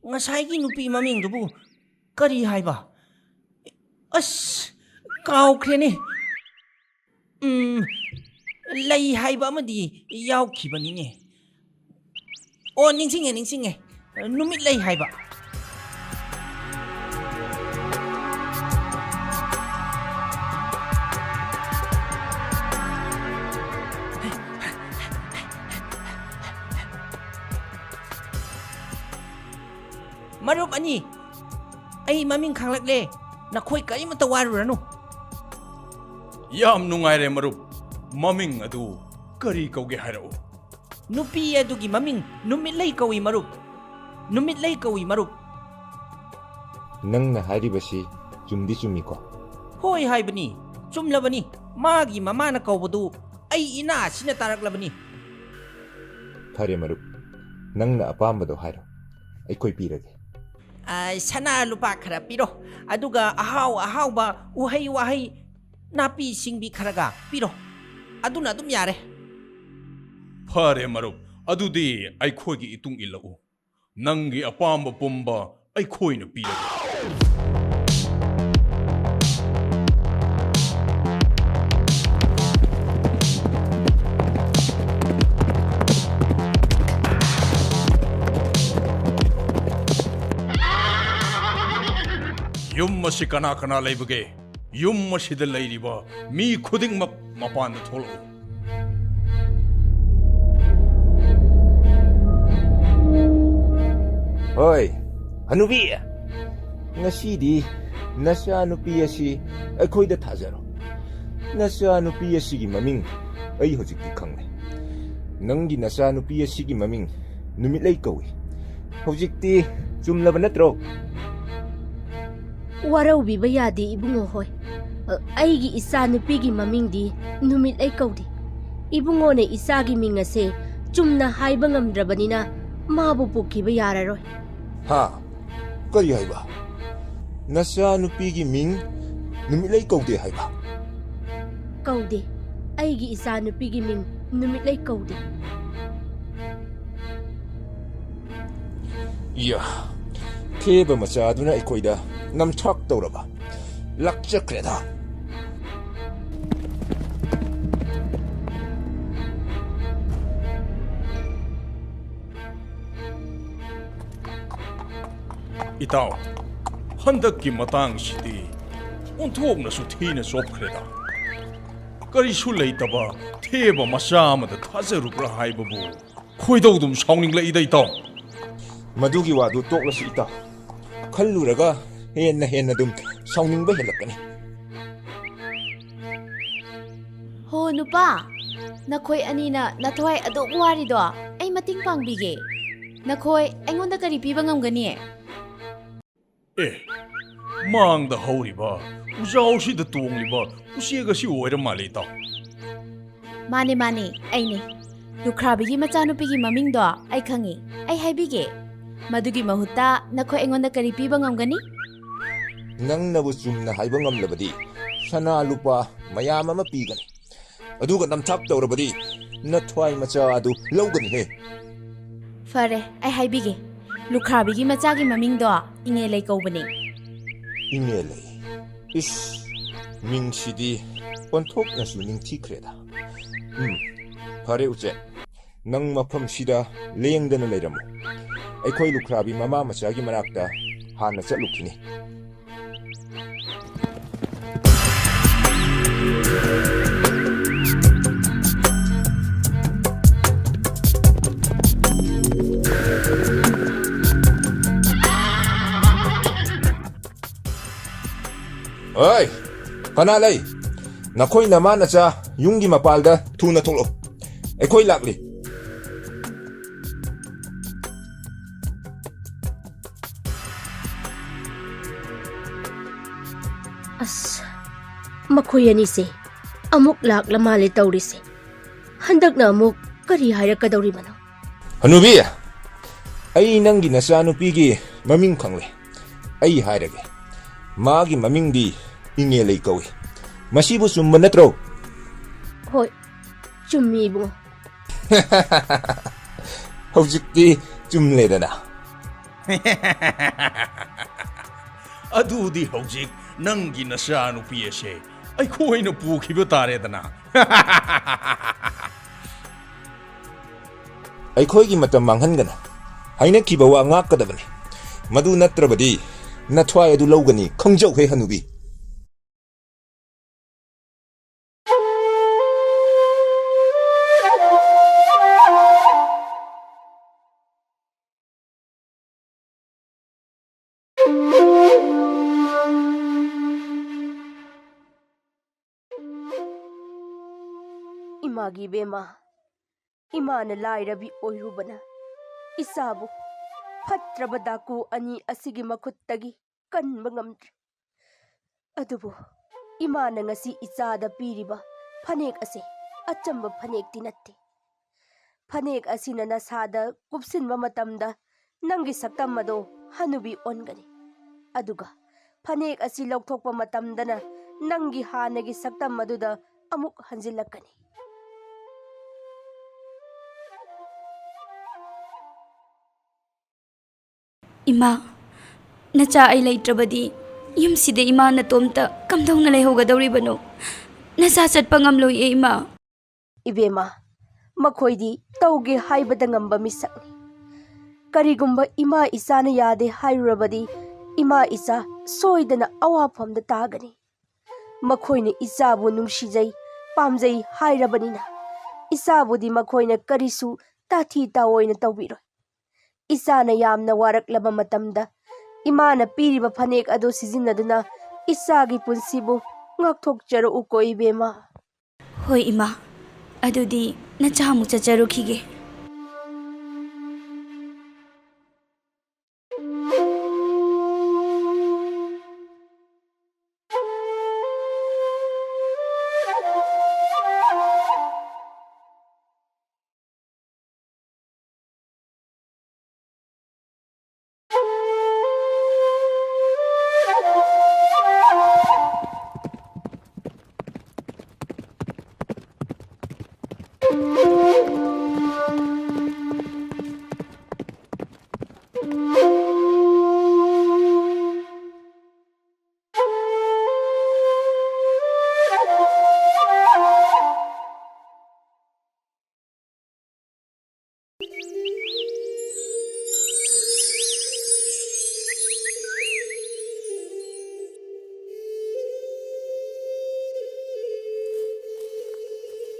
ꯉꯁꯥꯏꯒꯤ ꯅꯨꯄꯤ ꯃꯃꯤꯡꯗꯨꯕꯨ ꯀꯔꯤ ꯍꯥꯏꯕ? ꯑꯁ, ꯀꯥꯎꯈ꯭ꯔꯦꯅꯦ꯫ ꯎꯝ, ꯂꯩ ꯍꯥꯏꯕ ꯑꯃꯗꯤ ꯌꯥꯎꯈꯤꯕꯅꯤꯅꯦ꯫ ꯑꯣ, ꯅꯤꯡꯁꯤꯡꯉꯦ, ꯅꯤꯡꯁꯤꯡꯉꯦ꯫ ꯅꯨꯃꯤꯠ ꯂꯩ ꯍꯥꯏꯕ꯫ ꯃꯔꯨꯞ ꯑꯅꯤ, ꯑꯩ ꯃꯃꯤꯡ ꯈꯪꯂꯛꯂꯦ꯫ ꯅꯈꯣꯏ ꯀꯔꯤꯃꯠꯇ ꯋꯥꯔꯨꯔꯅꯨ꯫ ꯌꯥꯝ ꯅꯨꯡꯉꯥꯏꯔꯦ ꯃꯔꯨꯞ꯫ ꯃꯃꯤꯡ ꯑꯗꯨ ꯀꯔꯤ ꯀꯧꯒꯦ ꯍꯥꯏꯔꯛꯎ꯫ ꯅꯨꯄꯤ ꯑꯗꯨꯒꯤ ꯃꯃꯤꯡ ꯅꯨꯃꯤꯠꯂꯩ ꯀꯧꯏ, ꯃꯔꯨꯞ꯫ ꯅꯨꯃꯤꯠꯂꯩ ꯀꯧꯏ, ꯃꯔꯨꯞ꯫ ꯅꯪꯅ ꯍꯥꯏꯔꯤꯕꯁꯤ ꯆꯨꯝꯗꯤ ꯆꯨꯝꯃꯤꯀꯣ? ꯍꯣꯏ ꯍꯥꯏꯕꯅꯤ, ꯆꯨꯝꯂꯕꯅꯤ꯫ ꯃꯥꯒꯤ ꯃꯃꯥꯅ ꯀꯧꯕꯗꯨ ꯑꯩ ꯏꯅꯥꯁꯤꯅ ꯇꯥꯔꯛꯂꯕꯅꯤ꯫ ꯐꯔꯦ ꯃꯔꯨꯞ, ꯅꯪꯅ ꯑꯄꯥꯝꯕꯗꯣ ꯍꯥꯏꯔꯣ, ꯑꯩꯈꯣꯏ ꯄꯤꯔꯒꯦ꯫ ꯑ, ꯁꯅꯥ ꯂꯨꯄꯥ ꯈꯔ ꯄꯤꯔꯣ, ꯑꯗꯨꯒ ꯑꯍꯥꯎ ꯑꯍꯥꯎꯕ ꯎꯍꯩ ꯋꯥꯍꯩ, ꯅꯥꯄꯤ ꯁꯤꯡꯕꯤ ꯈꯔꯒ ꯄꯤꯔꯣ, ꯑꯗꯨꯅ ꯑꯗꯨꯝ ꯌꯥꯔꯦ꯫ ꯐꯔꯦ ꯃꯔꯨꯞ, ꯑꯗꯨꯗꯤ ꯑꯩꯈꯣꯏꯒꯤ ꯏꯇꯨꯡ ꯏꯜꯂꯛꯎ꯫ ꯅꯪꯒꯤ ꯑꯄꯥꯝꯕ ꯄꯨꯝꯕ ꯑꯩꯈꯣꯏꯅ ꯄꯤꯔꯒꯦ꯫ ꯌꯨꯝ ꯑꯁꯤ ꯀꯅꯥ ꯀꯅꯥ ꯂꯩꯕꯒꯦ? ꯌꯨꯝ ꯑꯁꯤꯗ ꯂꯩꯔꯤꯕ ꯃꯤ ꯈꯨꯗꯤꯡꯃꯛ ꯃꯄꯥꯟꯗ ꯊꯣꯛꯂꯛꯎ꯫ ꯍꯣꯏ, ꯍꯅꯨꯕꯤ, ꯉꯁꯤꯗꯤ ꯅꯆꯥꯅꯨꯄꯤ ꯑꯁꯤ ꯑꯩꯈꯣꯏꯗ ꯊꯥꯖꯔꯣ꯫ ꯅꯆꯥꯅꯨꯄꯤ ꯑꯁꯤꯒꯤ ꯃꯃꯤꯡ ꯑꯩ ꯍꯧꯖꯤꯛꯇꯤ ꯈꯪꯂꯦ꯫ ꯅꯪꯒꯤ ꯅꯆꯥꯅꯨꯄꯤ ꯑꯁꯤꯒꯤ ꯃꯃꯤꯡ ꯅꯨꯃꯤꯠꯂꯩ ꯀꯧꯏ꯫ ꯍꯧꯖꯤꯛꯇꯤ ꯆꯨꯝꯂꯕ ꯅꯠꯇ꯭ꯔꯣ? ꯋꯥꯔꯧꯕꯤꯕ ꯌꯥꯗꯦ, ꯏꯕꯨꯡꯉꯣ ꯍꯣꯏ꯫ ꯑ, ꯑꯩꯒꯤ ꯏꯆꯥ ꯅꯨꯄꯤꯒꯤ ꯃꯃꯤꯡꯗꯤ ꯅꯨꯃꯤꯠꯂꯩ ꯀꯧꯗꯦ꯫ ꯏꯕꯨꯡꯉꯣꯅ ꯏꯆꯥꯒꯤ ꯃꯤꯡ ꯑꯁꯦ ꯆꯨꯝꯅ ꯍꯥꯏꯕ ꯉꯝꯗ꯭ꯔꯕꯅꯤꯅ ꯃꯥꯕꯨ ꯄꯨꯈꯤꯕ ꯌꯥꯔꯔꯣꯏ꯫ ꯍꯥ? ꯀꯔꯤ ꯍꯥꯏꯕ? ꯅꯆꯥ ꯅꯨꯄꯤꯒꯤ ꯃꯤꯡ ꯅꯨꯃꯤꯠꯂꯩ ꯀꯧꯗꯦ ꯍꯥꯏꯕ? ꯀꯧꯗꯦ꯫ ꯑꯩꯒꯤ ꯏꯆꯥ ꯅꯨꯄꯤꯒꯤ ꯃꯤꯡ ꯅꯨꯃꯤꯠꯂꯩ ꯀꯧꯗꯦ꯫ ꯌꯥ, ꯊꯦꯕ ꯃꯆꯥꯗꯨꯅ ꯑꯩꯈꯣꯏꯗ ꯅꯝꯊꯥꯛ ꯇꯧꯔꯕ꯫ ꯂꯥꯛꯆꯈ꯭ꯔꯦꯗ꯫ ꯏꯇꯥꯎ, ꯍꯟꯗꯛꯀꯤ ꯃꯇꯥꯡꯁꯤꯗꯤ ꯑꯣꯟꯊꯣꯛꯅꯁꯨ ꯊꯤꯅ ꯆꯣꯞꯈ꯭ꯔꯦꯗ꯫ ꯀꯔꯤꯁꯨ ꯂꯩꯇꯕ ꯊꯦꯕ ꯃꯆꯥ ꯑꯃꯗ ꯊꯥꯖꯔꯨꯕ꯭ꯔꯥ ꯍꯥꯏꯕꯕꯨ꯫ ꯈꯣꯏꯗꯧꯗꯨꯝ ꯁꯥꯎꯅꯤꯡꯂꯛꯏꯗ, ꯏꯇꯥꯎ꯫ ꯃꯗꯨꯒꯤ ꯋꯥꯗꯨ ꯇꯣꯛꯂꯁꯤ, ꯏꯇꯥꯎ꯫ ꯈꯜꯂꯨꯔꯒ ꯍꯦꯟꯅ ꯍꯦꯟꯅ ꯑꯗꯨꯝ ꯁꯥꯎꯅꯤꯡꯕ ꯍꯦꯜꯂꯛꯀꯅꯤ꯫ ꯍꯣ, ꯅꯨꯄꯥ, ꯅꯈꯣꯏ ꯑꯅꯤꯅ ꯅꯊꯋꯥꯏ ꯑꯗꯨꯛ ꯋꯥꯔꯤꯗꯣ ꯑꯩ ꯃꯇꯦꯡ ꯄꯥꯡꯕꯤꯒꯦ꯫ ꯅꯈꯣꯏ ꯑꯩꯉꯣꯟꯗ ꯀꯔꯤ ꯄꯤꯕ ꯉꯝꯒꯅꯤ? ꯑꯦ, ꯃꯥꯡꯗ ꯍꯧꯔꯤꯕ ꯎꯖꯥꯎꯁꯤꯗ ꯇꯣꯡꯂꯤꯕ ꯎꯆꯦꯛ ꯑꯁꯤ ꯑꯣꯏꯔ ꯃꯥꯜꯂꯦ, ꯏꯇꯥꯎ꯫ ꯃꯥꯅꯦ, ꯃꯥꯅꯦ, ꯑꯩꯅꯦ꯫ ꯂꯨꯈ꯭ꯔꯥꯕꯤꯒꯤ ꯃꯆꯥꯅꯨꯄꯤꯒꯤ ꯃꯃꯤꯡꯗꯣ ꯑꯩ ꯈꯪꯉꯤ꯫ ꯑꯩ ꯍꯥꯏꯕꯤꯒꯦ꯫ ꯃꯗꯨꯒꯤ ꯃꯍꯨꯠꯇ ꯅꯈꯣꯏ ꯑꯩꯉꯣꯟꯗ ꯀꯔꯤ ꯄꯤꯕ ꯉꯝꯒꯅꯤ? ꯅꯪꯅꯕꯨ ꯆꯨꯝꯅ ꯍꯥꯏꯕ ꯉꯝꯂꯕꯗꯤ ꯁꯅꯥ ꯂꯨꯄꯥ ꯃꯌꯥꯝ ꯑꯃ ꯄꯤꯒꯅꯤ꯫ ꯑꯗꯨꯒ ꯅꯝꯊꯥꯛ ꯇꯧꯔꯕꯗꯤ ꯅꯊ꯭ꯋꯥꯏ ꯃꯆꯥ ꯑꯗꯨ ꯂꯧꯒꯅꯤꯍꯦ꯫ ꯐꯔꯦ, ꯑꯩ ꯍꯥꯏꯕꯤꯒꯦ꯫ ꯂꯨꯈ꯭ꯔꯥꯕꯤꯒꯤ ꯃꯆꯥꯒꯤ ꯃꯃꯤꯡꯗꯣ ꯏꯉꯦꯂꯩ ꯀꯧꯕꯅꯦ꯫ ꯏꯉꯦꯂꯩ꯫ ꯏꯁ, ꯃꯤꯡꯁꯤꯗꯤ ꯑꯣꯟꯊꯣꯛꯅꯁꯨ ꯅꯤꯡꯊꯤꯈ꯭ꯔꯦꯗ꯫ ꯎꯝ, ꯐꯔꯦ ꯎꯆꯦꯛ, ꯅꯪ ꯃꯐꯝꯁꯤꯗ ꯂꯦꯡꯗꯅ ꯂꯩꯔꯝꯃꯨ꯫ ꯑꯩꯈꯣꯏ ꯂꯨꯈ꯭ꯔꯥꯕꯤ ꯃꯃꯥ ꯃꯆꯥꯒꯤ ꯃꯅꯥꯛꯇ ꯍꯥꯟꯅ ꯆꯠꯂꯨꯈꯤꯅꯤ꯫ ꯑꯣꯏ, ꯀꯅꯥ ꯂꯩ? ꯅꯈꯣꯏ ꯅꯃꯥ ꯅꯆꯥ ꯌꯨꯝꯒꯤ ꯃꯄꯥꯜꯗ ꯊꯨꯅ ꯊꯣꯛꯂꯛꯎ꯫ ꯑꯩꯈꯣꯏ ꯂꯥꯛꯂꯤ꯫ ꯑꯁ, ꯃꯈꯣꯏ ꯑꯅꯤꯁꯦ ꯑꯃꯨꯛ ꯂꯥꯛꯂ ꯃꯥꯜꯂꯦ ꯇꯧꯔꯤꯁꯦ꯫ ꯍꯟꯗꯛꯅ ꯑꯃꯨꯛ ꯀꯔꯤ ꯍꯥꯏꯔꯛꯀꯗꯧꯔꯤꯕꯅꯣ? ꯍꯅꯨꯕꯤ, ꯑꯩ ꯅꯪꯒꯤ ꯅꯆꯥꯅꯨꯄꯤꯒꯤ ꯃꯃꯤꯡ ꯈꯪꯂꯦ꯫ ꯑꯩ ꯍꯥꯏꯔꯒꯦ꯫ ꯃꯥꯒꯤ ꯃꯃꯤꯡꯗꯤ ꯏꯉꯦꯂꯩ ꯀꯧꯏ꯫ ꯃꯁꯤꯕꯨ ꯆꯨꯝꯕ ꯅꯠꯇ꯭ꯔꯣ? ꯍꯣꯏ, ꯆꯨꯝꯃꯤ, ꯏꯕꯨꯡꯉꯣ꯫ ꯍꯧꯖꯤꯛꯇꯤ ꯆꯨꯝꯂꯦꯗꯅ꯫ ꯑꯗꯨꯗꯤ ꯍꯧꯖꯤꯛ ꯅꯪꯒꯤ ꯅꯆꯥꯅꯨꯄꯤ ꯑꯁꯦ ꯑꯩꯈꯣꯏꯅ ꯄꯨꯈꯤꯕ ꯇꯥꯔꯦꯗꯅ꯫ ꯑꯩꯈꯣꯏꯒꯤ ꯃꯇꯝ ꯃꯥꯡꯍꯟꯒꯅꯨ꯫ ꯍꯥꯏꯅꯈꯤꯕ ꯋꯥ ꯉꯥꯛꯀꯗꯕꯅꯤ꯫ ꯃꯗꯨ ꯅꯠꯇ꯭ꯔꯕꯗꯤ ꯅꯊ꯭ꯋꯥꯏ ꯑꯗꯨ ꯂꯧꯒꯅꯤ, ꯈꯪꯖꯧꯍꯦ ꯍꯅꯨꯕꯤ꯫ ꯏꯃꯥ, ꯏꯕꯦꯝꯃ, ꯏꯃꯥꯅ ꯂꯥꯏꯔꯕꯤ ꯑꯣꯏꯔꯨꯕꯅ ꯏꯆꯥꯕꯨ ꯐꯠꯇ꯭ꯔꯕ ꯗꯥꯀꯨ ꯑꯅꯤ ꯑꯁꯤꯒꯤ ꯃꯈꯨꯠꯇꯒꯤ ꯀꯟꯕ ꯉꯝꯗ꯭ꯔꯦ꯫ ꯑꯗꯨꯕꯨ ꯏꯃꯥꯅ ꯉꯁꯤ ꯏꯆꯥꯗ ꯄꯤꯔꯤꯕ ꯐꯅꯦꯛ ꯑꯁꯤ ꯑꯆꯝꯕ ꯐꯅꯦꯛꯇꯤ ꯅꯠꯇꯦ꯫ ꯐꯅꯦꯛ ꯑꯁꯤꯅ ꯅꯁꯥꯗ ꯀꯨꯞꯁꯤꯟꯕ ꯃꯇꯝꯗ ꯅꯪꯒꯤ ꯁꯛꯇꯝ ꯑꯗꯣ ꯍꯅꯨꯕꯤ ꯑꯣꯟꯒꯅꯤ꯫ ꯑꯗꯨꯒ ꯐꯅꯦꯛ ꯑꯁꯤ ꯂꯧꯊꯣꯛꯄ ꯃꯇꯝꯗꯅ ꯅꯪꯒꯤ ꯍꯥꯟꯅꯒꯤ ꯁꯛꯇꯝ ꯑꯗꯨꯗ ꯑꯃꯨꯛ ꯍꯟꯖꯤꯜꯂꯛꯀꯅꯤ꯫ ꯏꯃꯥ, ꯅꯆꯥ ꯑꯩ ꯂꯩꯇ꯭ꯔꯕꯗꯤ ꯌꯨꯝꯁꯤꯗ ꯏꯃꯥ ꯅꯇꯣꯝꯇ ꯀꯝꯗꯧꯅ ꯂꯩꯍꯧꯒꯗꯧꯔꯤꯕꯅꯣ? ꯅꯆꯥ ꯆꯠꯄ ꯉꯝꯂꯣꯏꯌꯦ, ꯏꯃꯥ꯫ ꯏꯕꯦꯝꯃ, ꯃꯈꯣꯏꯗꯤ ꯇꯧꯒꯦ ꯍꯥꯏꯕꯗ ꯉꯝꯕ ꯃꯤꯁꯛꯅꯤ꯫ ꯀꯔꯤꯒꯨꯝꯕ ꯏꯃꯥ ꯏꯆꯥꯅ ꯌꯥꯗꯦ ꯍꯥꯏꯔꯨꯔꯕꯗꯤ ꯏꯃꯥ ꯏꯆꯥ ꯁꯣꯏꯗꯅ ꯑꯋꯥꯐꯝꯗ ꯇꯥꯒꯅꯤ꯫ ꯃꯈꯣꯏꯅ ꯏꯆꯥꯕꯨ ꯅꯨꯡꯁꯤꯖꯩ, ꯄꯥꯝꯖꯩ ꯍꯥꯏꯔꯕꯅꯤꯅ ꯏꯆꯥꯕꯨꯗꯤ ꯃꯈꯣꯏꯅ ꯀꯔꯤꯁꯨ ꯇꯥꯊꯤ ꯇꯥꯑꯣꯏꯅ ꯇꯧꯕꯤꯔꯣꯏ꯫ ꯏꯆꯥꯅ ꯌꯥꯝꯅ ꯋꯥꯔꯛꯂꯕ ꯃꯇꯝꯗ ꯏꯃꯥꯅ ꯄꯤꯔꯤꯕ ꯐꯅꯦꯛ ꯑꯗꯨ ꯁꯤꯖꯤꯟꯅꯗꯨꯅ ꯏꯆꯥꯒꯤ ꯄꯨꯟꯁꯤꯕꯨ ꯉꯥꯛꯊꯣꯛꯆꯔꯛꯎꯀꯣ ꯏꯕꯦꯝꯃ꯫ ꯍꯣꯏ ꯏꯃꯥ, ꯑꯗꯨꯗꯤ ꯅꯆꯥ ꯑꯃꯨꯛ ꯆꯠꯆꯔꯨꯈꯤꯒꯦ꯫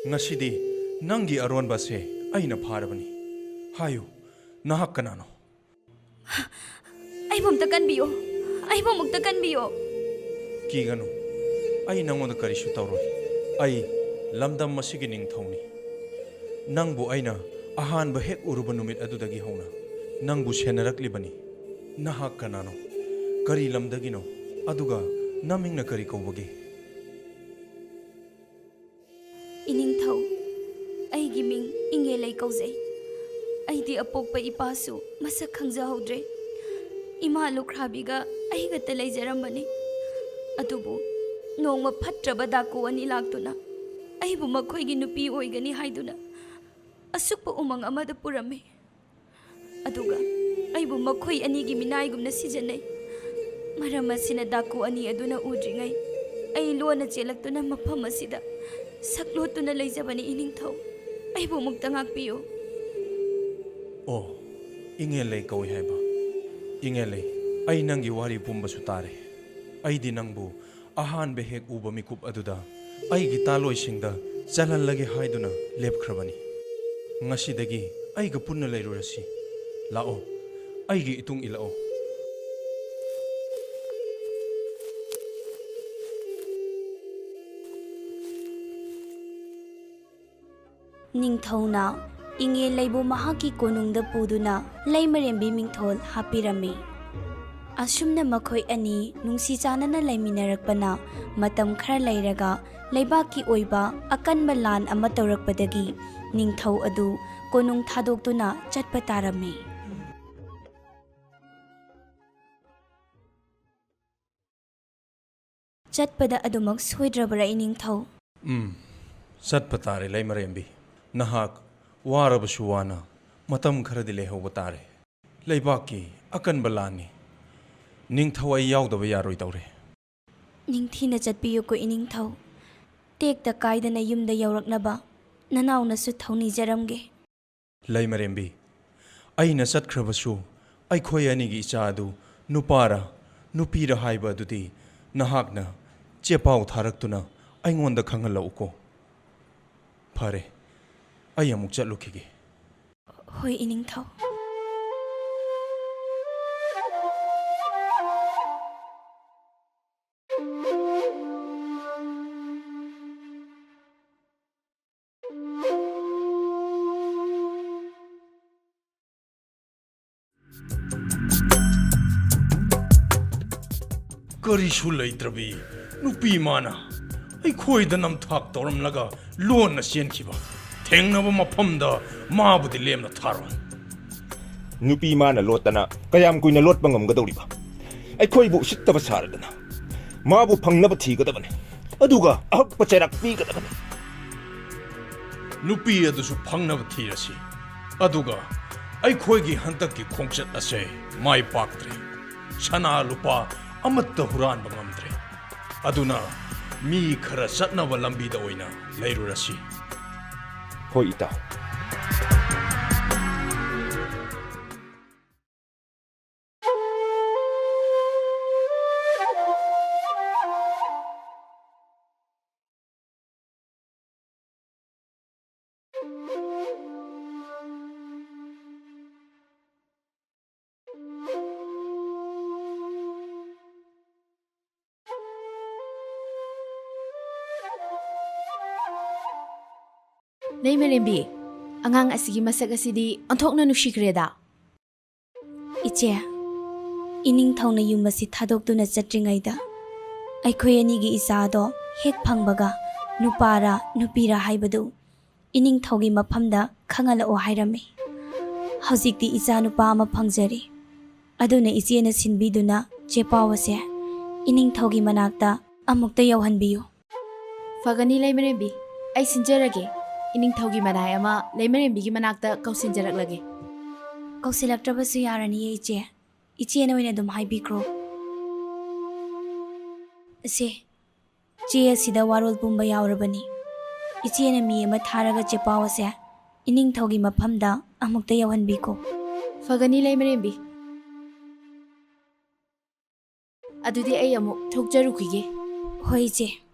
ꯉꯁꯤꯗꯤ ꯅꯪꯒꯤ ꯑꯔꯣꯟꯕꯁꯦ ꯑꯩꯅ ꯐꯥꯔꯕꯅꯤ꯫ ꯍꯥꯏꯌꯨ, ꯅꯍꯥꯛ ꯀꯅꯥꯅꯣ? ꯑꯩꯕꯨ ꯑꯝꯇ ꯀꯟꯕꯤꯌꯨ꯫ ꯑꯩꯕꯨ ꯑꯃꯨꯛꯇ ꯀꯟꯕꯤꯌꯨ꯫ ꯀꯤꯒꯅꯨ, ꯑꯩ ꯅꯪꯉꯣꯟꯗ ꯀꯔꯤꯁꯨ ꯇꯧꯔꯣꯏ꯫ ꯑꯩ ꯂꯝꯗꯝ ꯑꯁꯤꯒꯤ ꯅꯤꯡꯊꯧꯅꯤ꯫ ꯅꯪꯕꯨ ꯑꯩꯅ ꯑꯍꯥꯟꯕ ꯍꯦꯛ ꯎꯔꯨꯕ ꯅꯨꯃꯤꯠ ꯑꯗꯨꯗꯒꯤ ꯍꯧꯅ ꯅꯪꯕꯨ ꯁꯦꯟꯅꯔꯛꯂꯤꯕꯅꯤ꯫ ꯅꯍꯥꯛ ꯀꯅꯥꯅꯣ? ꯀꯔꯤ ꯂꯝꯗꯒꯤꯅꯣ? ꯑꯗꯨꯒ ꯅꯃꯤꯡꯅ ꯀꯔꯤ ꯀꯧꯕꯒꯦ? ꯏꯅꯤꯡꯊꯧ, ꯑꯩꯒꯤ ꯃꯤꯡ ꯏꯉꯦꯂꯩ ꯀꯧꯖꯩ꯫ ꯑꯩꯗꯤ ꯑꯄꯣꯛꯄ ꯏꯄꯥꯁꯨ ꯃꯁꯛ ꯈꯪꯖꯍꯧꯗ꯭ꯔꯦ꯫ ꯏꯃꯥ ꯂꯨꯈ꯭ꯔꯥꯕꯤꯒ ꯑꯩꯒꯇ ꯂꯩꯖꯔꯝꯕꯅꯤ꯫ ꯑꯗꯨꯕꯨ ꯅꯣꯡꯃ ꯐꯠꯇ꯭ꯔꯕ ꯗꯥꯀꯨ ꯑꯅꯤ ꯂꯥꯛꯇꯨꯅ ꯑꯩꯕꯨ ꯃꯈꯣꯏꯒꯤ ꯅꯨꯄꯤ ꯑꯣꯏꯒꯅꯤ ꯍꯥꯏꯗꯨꯅ ꯑꯁꯨꯛꯄ ꯎꯃꯪ ꯑꯃꯗ ꯄꯨꯔꯝꯃꯤ꯫ ꯑꯗꯨꯒ ꯑꯩꯕꯨ ꯃꯈꯣꯏ ꯑꯅꯤꯒꯤ ꯃꯤꯅꯥꯏꯒꯨꯝꯅ ꯁꯤꯖꯤꯟꯅꯩ꯫ ꯃꯔꯝ ꯑꯁꯤꯅ ꯗꯥꯀꯨ ꯑꯅꯤ ꯑꯗꯨꯅ ꯎꯗ꯭ꯔꯤꯉꯩ ꯑꯩ ꯂꯣꯟꯅ ꯆꯦꯜꯂꯛꯇꯨꯅ ꯃꯐꯝ ꯑꯁꯤꯗ ꯁꯛꯂꯣꯠꯇꯨꯅ ꯂꯩꯖꯕꯅꯤ ꯏꯅꯤꯡꯊꯧ꯫ ꯑꯩꯕꯨ ꯑꯃꯨꯛꯇ ꯉꯥꯛꯄꯤꯌꯨ꯫ ꯑꯣ, ꯏꯉꯦꯜꯂꯩ ꯀꯧꯏ ꯍꯥꯏꯕ? ꯏꯉꯦꯜꯂꯩ, ꯑꯩ ꯅꯪꯒꯤ ꯋꯥꯔꯤ ꯄꯨꯝꯕꯁꯨ ꯇꯥꯔꯦ꯫ ꯑꯩꯗꯤ ꯅꯪꯕꯨ ꯑꯍꯥꯟꯕ ꯍꯦꯛ ꯎꯕ ꯃꯤꯀꯨꯞ ꯑꯗꯨꯗ ꯑꯩꯒꯤ ꯇꯥꯂꯣꯏꯁꯤꯡꯗ ꯆꯜꯍꯜꯂꯒꯦ ꯍꯥꯏꯗꯨꯅ ꯂꯦꯞꯈ꯭ꯔꯕꯅꯤ꯫ ꯉꯁꯤꯗꯒꯤ ꯑꯩꯒ ꯄꯨꯟꯅ ꯂꯩꯔꯨꯔꯁꯤ꯫ ꯂꯥꯛꯑꯣ, ꯑꯩꯒꯤ ꯏꯇꯨꯡ ꯏꯜꯂꯛꯑꯣ꯫ ꯅꯤꯡꯊꯧꯅ ꯏꯉꯦꯜꯂꯩꯕꯨ ꯃꯍꯥꯛꯀꯤ ꯀꯣꯅꯨꯡꯗ ꯄꯨꯗꯨꯅ ꯂꯩꯃꯔꯦꯝꯕꯤ ꯃꯤꯡꯊꯣꯜ ꯍꯥꯞꯄꯤꯔꯝꯃꯤ꯫ ꯑꯁꯨꯝꯅ ꯃꯈꯣꯏ ꯑꯅꯤ ꯅꯨꯡꯁꯤ ꯆꯥꯟꯅꯅ ꯂꯩꯃꯤꯟꯅꯔꯛꯄꯅ ꯃꯇꯝ ꯈꯔ ꯂꯩꯔꯒ ꯂꯩꯕꯥꯛꯀꯤ ꯑꯣꯏꯕ ꯑꯀꯟꯕ ꯂꯥꯟ ꯑꯃ ꯇꯧꯔꯛꯄꯗꯒꯤ ꯅꯤꯡꯊꯧ ꯑꯗꯨ ꯀꯣꯅꯨꯡ ꯊꯥꯗꯣꯛꯇꯨꯅ ꯆꯠꯄ ꯇꯥꯔꯝꯃꯤ꯫ ꯆꯠꯄꯗ ꯑꯗꯨꯃꯛ ꯁꯣꯏꯗ꯭ꯔꯕꯔꯥ, ꯏꯅꯤꯡꯊꯧ? ꯎꯝ, ꯆꯠꯄ ꯇꯥꯔꯦ, ꯂꯩꯃꯔꯦꯝꯕꯤ꯫ ꯅꯍꯥꯛ ꯋꯥꯔꯕꯁꯨ ꯋꯥꯅ ꯃꯇꯝ ꯈꯔꯗꯤ ꯂꯩꯍꯧꯕ ꯇꯥꯔꯦ꯫ ꯂꯩꯕꯥꯛꯀꯤ ꯑꯀꯟꯕ ꯂꯥꯟꯅꯤ꯫ ꯅꯤꯡꯊꯧ ꯑꯩ ꯌꯥꯎꯗꯕ ꯌꯥꯔꯣꯏꯗꯧꯔꯦ꯫ ꯅꯤꯡꯊꯤꯅ ꯆꯠꯄꯤꯌꯨꯀꯣ, ꯏꯅꯤꯡꯊꯧ꯫ ꯇꯦꯛꯇ ꯀꯥꯏꯗꯅ ꯌꯨꯝꯗ ꯌꯧꯔꯛꯅꯕ ꯅꯅꯥꯎꯅꯁꯨ ꯊꯧꯅꯤꯖꯔꯝꯒꯦ꯫ ꯂꯩꯃꯔꯦꯝꯕꯤ, ꯑꯩꯅ ꯆꯠꯈ꯭ꯔꯕꯁꯨ ꯑꯩꯈꯣꯏ ꯑꯅꯤꯒꯤ ꯏꯆꯥ ꯑꯗꯨ ꯅꯨꯄꯥꯔ ꯅꯨꯄꯤꯔ ꯍꯥꯏꯕ ꯑꯗꯨꯗꯤ ꯅꯍꯥꯛꯅ ꯆꯦꯄꯥꯎ ꯊꯥꯔꯛꯇꯨꯅ ꯑꯩꯉꯣꯟꯗ ꯈꯪꯍꯜꯂꯛꯎꯀꯣ꯫ ꯐꯔꯦ, ꯑꯩ ꯑꯃꯨꯛ ꯆꯠꯂꯨꯈꯤꯒꯦ꯫ ꯍꯣꯏ, ꯏꯅꯤꯡꯊꯧ꯫ ꯀꯔꯤꯁꯨ ꯂꯩꯇ꯭ꯔꯕꯤ ꯅꯨꯄꯤ ꯃꯥꯅ ꯑꯩꯈꯣꯏꯗ ꯅꯝꯊꯥꯛ ꯇꯧꯔꯝꯂꯒ ꯂꯣꯟꯅ ꯆꯦꯟꯈꯤꯕ꯫ ꯊꯦꯡꯅꯕ ꯃꯐꯝꯗ ꯃꯥꯕꯨꯗꯤ ꯂꯦꯝꯅ ꯊꯥꯔꯣꯏ꯫ ꯅꯨꯄꯤ ꯃꯥꯅ ꯂꯣꯠꯇꯅ ꯀꯌꯥꯝ ꯀꯨꯏꯅ ꯂꯣꯠꯄ ꯉꯝꯒꯗꯧꯔꯤꯕ? ꯑꯩꯈꯣꯏꯕꯨ ꯎꯁꯤꯠꯇꯕ ꯁꯥꯔꯗꯅ ꯃꯥꯕꯨ ꯐꯪꯅꯕ ꯊꯤꯒꯗꯕꯅꯤ꯫ ꯑꯗꯨꯒ ꯑꯍꯛꯄ ꯆꯩꯔꯥꯛ ꯄꯤꯒꯗꯕꯅꯤ꯫ ꯅꯨꯄꯤ ꯑꯗꯨꯁꯨ ꯐꯪꯅꯕ ꯊꯤꯔꯁꯤ꯫ ꯑꯗꯨꯒ ꯑꯩꯈꯣꯏꯒꯤ ꯍꯟꯗꯛꯀꯤ ꯈꯣꯡꯆꯠ ꯑꯁꯦ ꯃꯥꯏ ꯄꯥꯛꯇ꯭ꯔꯦ꯫ ꯁꯅꯥ ꯂꯨꯄꯥ ꯑꯃꯠꯇ ꯍꯨꯔꯥꯟꯕ ꯉꯝꯗ꯭ꯔꯦ꯫ ꯑꯗꯨꯅ ꯃꯤ ꯈꯔ ꯆꯠꯅꯕ ꯂꯝꯕꯤꯗ ꯑꯣꯏꯅ ꯂꯩꯔꯨꯔꯁꯤ꯫ ꯍꯣꯏ, ꯏꯇꯥꯎ꯫ ꯂꯩꯃꯔꯦꯝꯕꯤ, ꯑꯉꯥꯡ ꯑꯁꯤꯒꯤ ꯃꯁꯛ ꯑꯁꯤꯗꯤ ꯑꯣꯟꯊꯣꯛꯅ ꯅꯨꯡꯁꯤꯈ꯭ꯔꯦꯗ꯫ ꯏꯆꯦ, ꯏꯅꯤꯡꯊꯧꯅ ꯌꯨꯝ ꯑꯁꯤ ꯊꯥꯗꯣꯛꯇꯨꯅ ꯆꯠꯇ꯭ꯔꯤꯉꯩꯗ ꯑꯩꯈꯣꯏ ꯑꯅꯤꯒꯤ ꯏꯆꯥꯗꯣ ꯍꯦꯛ ꯐꯪꯕꯒ ꯅꯨꯄꯥꯔꯥ ꯅꯨꯄꯤꯔꯥ ꯍꯥꯏꯕꯗꯨ ꯏꯅꯤꯡꯊꯧꯒꯤ ꯃꯐꯝꯗ ꯈꯪꯍꯜꯂꯛꯑꯣ ꯍꯥꯏꯔꯝꯃꯤ꯫ ꯍꯧꯖꯤꯛꯇꯤ ꯏꯆꯥ ꯅꯨꯄꯥ ꯑꯃ ꯐꯪꯖꯔꯦ꯫ ꯑꯗꯨꯅ ꯏꯆꯦꯅ ꯁꯤꯟꯕꯤꯗꯨꯅ ꯆꯦꯄꯥꯎ ꯑꯁꯦ ꯏꯅꯤꯡꯊꯧꯒꯤ ꯃꯅꯥꯛꯇ ꯑꯃꯨꯛꯇ ꯌꯧꯍꯟꯕꯤꯌꯨ꯫ ꯐꯒꯅꯤ ꯂꯩꯃꯔꯦꯝꯕꯤ, ꯑꯩ ꯁꯤꯟꯖꯔꯒꯦ꯫ ꯏꯅꯤꯡꯊꯧꯒꯤ ꯃꯅꯥꯏ ꯑꯃ ꯂꯩꯃꯔꯦꯝꯕꯤꯒꯤ ꯃꯅꯥꯛꯇ ꯀꯧꯁꯤꯟꯖꯔꯛꯂꯒꯦ꯫ ꯀꯧꯁꯤꯜꯂꯛꯇ꯭ꯔꯕꯁꯨ ꯌꯥꯔꯅꯤꯌꯦ ꯏꯆꯦ꯫ ꯏꯆꯦꯅ ꯑꯣꯏꯅ ꯑꯗꯨꯝ ꯍꯥꯏꯕꯤꯈ꯭ꯔꯣ꯫ ꯑꯁꯦ, ꯆꯦ ꯑꯁꯤꯗ ꯋꯥꯔꯣꯜ ꯄꯨꯝꯕ ꯌꯥꯎꯔꯕꯅꯤ꯫ ꯏꯆꯦꯅ ꯃꯤ ꯑꯃ ꯊꯥꯔꯒ ꯆꯦꯄꯥꯎ ꯑꯁꯦ ꯏꯅꯤꯡꯊꯧꯒꯤ ꯃꯐꯝꯗ ꯑꯃꯨꯛꯇ ꯌꯧꯍꯟꯕꯤꯈꯣ꯫ ꯐꯒꯅꯤ ꯂꯩꯃꯔꯦꯝꯕꯤ꯫ ꯑꯗꯨꯗꯤ ꯑꯩ ꯑꯃꯨꯛ ꯊꯣꯛꯆꯔꯨꯈꯤꯒꯦ꯫ ꯍꯣꯏ, ꯏꯆꯦ꯫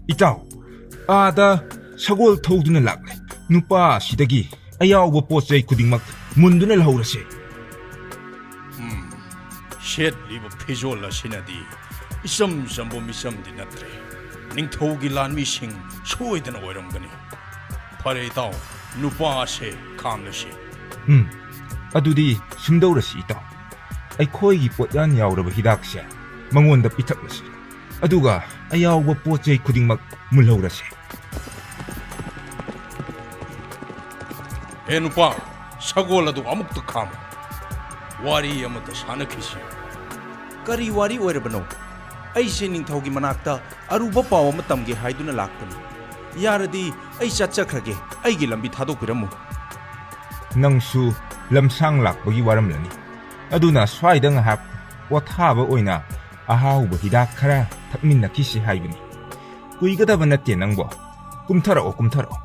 ꯏꯇꯥꯎ, ꯑꯥꯗ ꯁꯒꯣꯜ ꯊꯧꯗꯨꯅ ꯂꯥꯛꯂꯦ꯫ ꯅꯨꯄꯥ ꯑꯁꯤꯗꯒꯤ ꯑꯌꯥꯎꯕ ꯄꯣꯠ ꯆꯩ ꯈꯨꯗꯤꯡꯃꯛ ꯃꯨꯟꯗꯨꯅ ꯂꯧꯍꯧꯔꯁꯦ꯫ ꯎꯝ, ꯁꯦꯠꯂꯤꯕ ꯐꯤꯖꯣꯜ ꯑꯁꯤꯅꯗꯤ ꯏꯆꯝ ꯆꯝꯕ ꯃꯤꯆꯝꯗꯤ ꯅꯠꯇ꯭ꯔꯦ꯫ ꯅꯤꯡꯊꯧꯒꯤ ꯂꯥꯟꯃꯤꯁꯤꯡ ꯁꯣꯏꯗꯅ ꯑꯣꯏꯔꯝꯒꯅꯤ꯫ ꯐꯔꯦ ꯏꯇꯥꯎ, ꯅꯨꯄꯥ ꯑꯁꯦ ꯈꯥꯝꯂꯁꯤ꯫ ꯎꯝ, ꯑꯗꯨꯗꯤ ꯁꯨꯝꯗꯧꯔꯁꯤ ꯏꯇꯥꯎ꯫ ꯑꯩꯈꯣꯏꯒꯤ ꯄꯣꯠꯌꯥꯟ ꯌꯥꯎꯔꯕ ꯍꯤꯗꯥꯛꯁꯦ ꯃꯉꯣꯟꯗ ꯄꯤꯊꯛꯂꯁꯤ꯫ ꯑꯗꯨꯒ ꯑꯌꯥꯎꯕ ꯄꯣꯠ ꯆꯩ ꯈꯨꯗꯤꯡꯃꯛ ꯃꯨꯜꯍꯧꯔꯁꯦ꯫ ꯍꯦ ꯅꯨꯄꯥ, ꯁꯒꯣꯜ ꯑꯗꯨ ꯑꯃꯨꯛꯇ ꯈꯥꯝꯃꯨ꯫ ꯋꯥꯔꯤ ꯑꯃꯇ ꯁꯥꯟꯅꯈꯤꯁꯤ꯫ ꯀꯔꯤ ꯋꯥꯔꯤ ꯑꯣꯏꯔꯕꯅꯣ? ꯑꯩꯁꯦ ꯅꯤꯡꯊꯧꯒꯤ ꯃꯅꯥꯛꯇ ꯑꯔꯨꯕ ꯄꯥꯎ ꯑꯃ ꯇꯝꯒꯦ ꯍꯥꯏꯗꯨꯅ ꯂꯥꯛꯄꯅꯤ꯫ ꯌꯥꯔꯗꯤ ꯑꯩ ꯆꯠꯆꯈ꯭ꯔꯒꯦ꯫ ꯑꯩꯒꯤ ꯂꯝꯕꯤ ꯊꯥꯗꯣꯛꯄꯤꯔꯝꯃꯨ꯫ ꯅꯪꯁꯨ ꯂꯝꯁꯥꯡ ꯂꯥꯛꯄꯒꯤ ꯋꯥꯔꯝꯂꯅꯤ꯫ ꯑꯗꯨꯅ ꯁ꯭ꯋꯥꯏꯗ ꯉꯥꯏꯍꯥꯛ ꯄꯣꯊꯥꯕ ꯑꯣꯏꯅ ꯑꯍꯥꯎꯕ ꯍꯤꯗꯥꯛ ꯈꯔ ꯊꯛꯃꯤꯟꯅꯈꯤꯁꯤ ꯍꯥꯏꯕꯅꯤ꯫ ꯀꯨꯏꯒꯗꯕ ꯅꯠꯇꯦ ꯅꯪꯕꯣ꯫ ꯀꯨꯝꯊꯔꯛꯑꯣ, ꯀꯨꯝꯊꯔꯛꯑꯣ꯫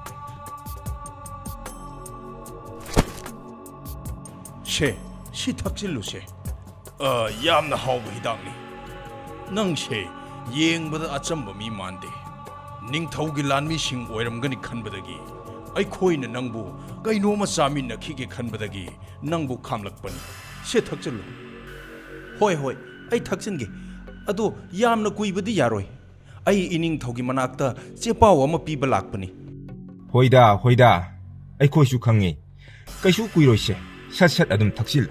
ꯁꯦ, ꯁꯤ ꯊꯛꯆꯤꯜꯂꯨꯁꯦ꯫ ꯑ, ꯌꯥꯝꯅ ꯍꯥꯎꯕ ꯍꯤꯗꯥꯛꯅꯤ꯫ ꯅꯪꯁꯦ ꯌꯦꯡꯕꯗ ꯑꯆꯝꯕ ꯃꯤ ꯃꯥꯟꯗꯦ꯫ ꯅꯤꯡꯊꯧꯒꯤ ꯂꯥꯟꯃꯤꯁꯤꯡ ꯑꯣꯏꯔꯝꯒꯅꯤ ꯈꯟꯕꯗꯒꯤ ꯑꯩꯈꯣꯏꯅ ꯅꯪꯕꯨ ꯀꯩꯅꯣꯝꯃ ꯆꯥꯃꯤꯟꯅꯈꯤꯒꯦ ꯈꯟꯕꯗꯒꯤ ꯅꯪꯕꯨ ꯈꯥꯝꯂꯛꯄꯅꯤ꯫ ꯁꯦ, ꯊꯛꯆꯤꯜꯂꯨ꯫ ꯍꯣꯏ, ꯍꯣꯏ, ꯑꯩ ꯊꯛꯆꯤꯟꯒꯦ꯫ ꯑꯗꯣ ꯌꯥꯝꯅ ꯀꯨꯏꯕꯗꯤ ꯌꯥꯔꯣꯏ꯫ ꯑꯩ ꯏꯅꯤꯡꯊꯧꯒꯤ ꯃꯅꯥꯛꯇ ꯆꯦꯄꯥꯎ ꯑꯃ ꯄꯤꯕ ꯂꯥꯛꯄꯅꯤ꯫ ꯍꯣꯏꯗ, ꯍꯣꯏꯗ, ꯑꯩꯈꯣꯏꯁꯨ ꯈꯪꯉꯤ꯫ ꯀꯩꯁꯨ ꯀꯨꯏꯔꯣꯏꯁꯦ, ꯁꯠ ꯁꯠ ꯑꯗꯨꯝ ꯊꯛꯆꯤꯜꯂꯨ꯫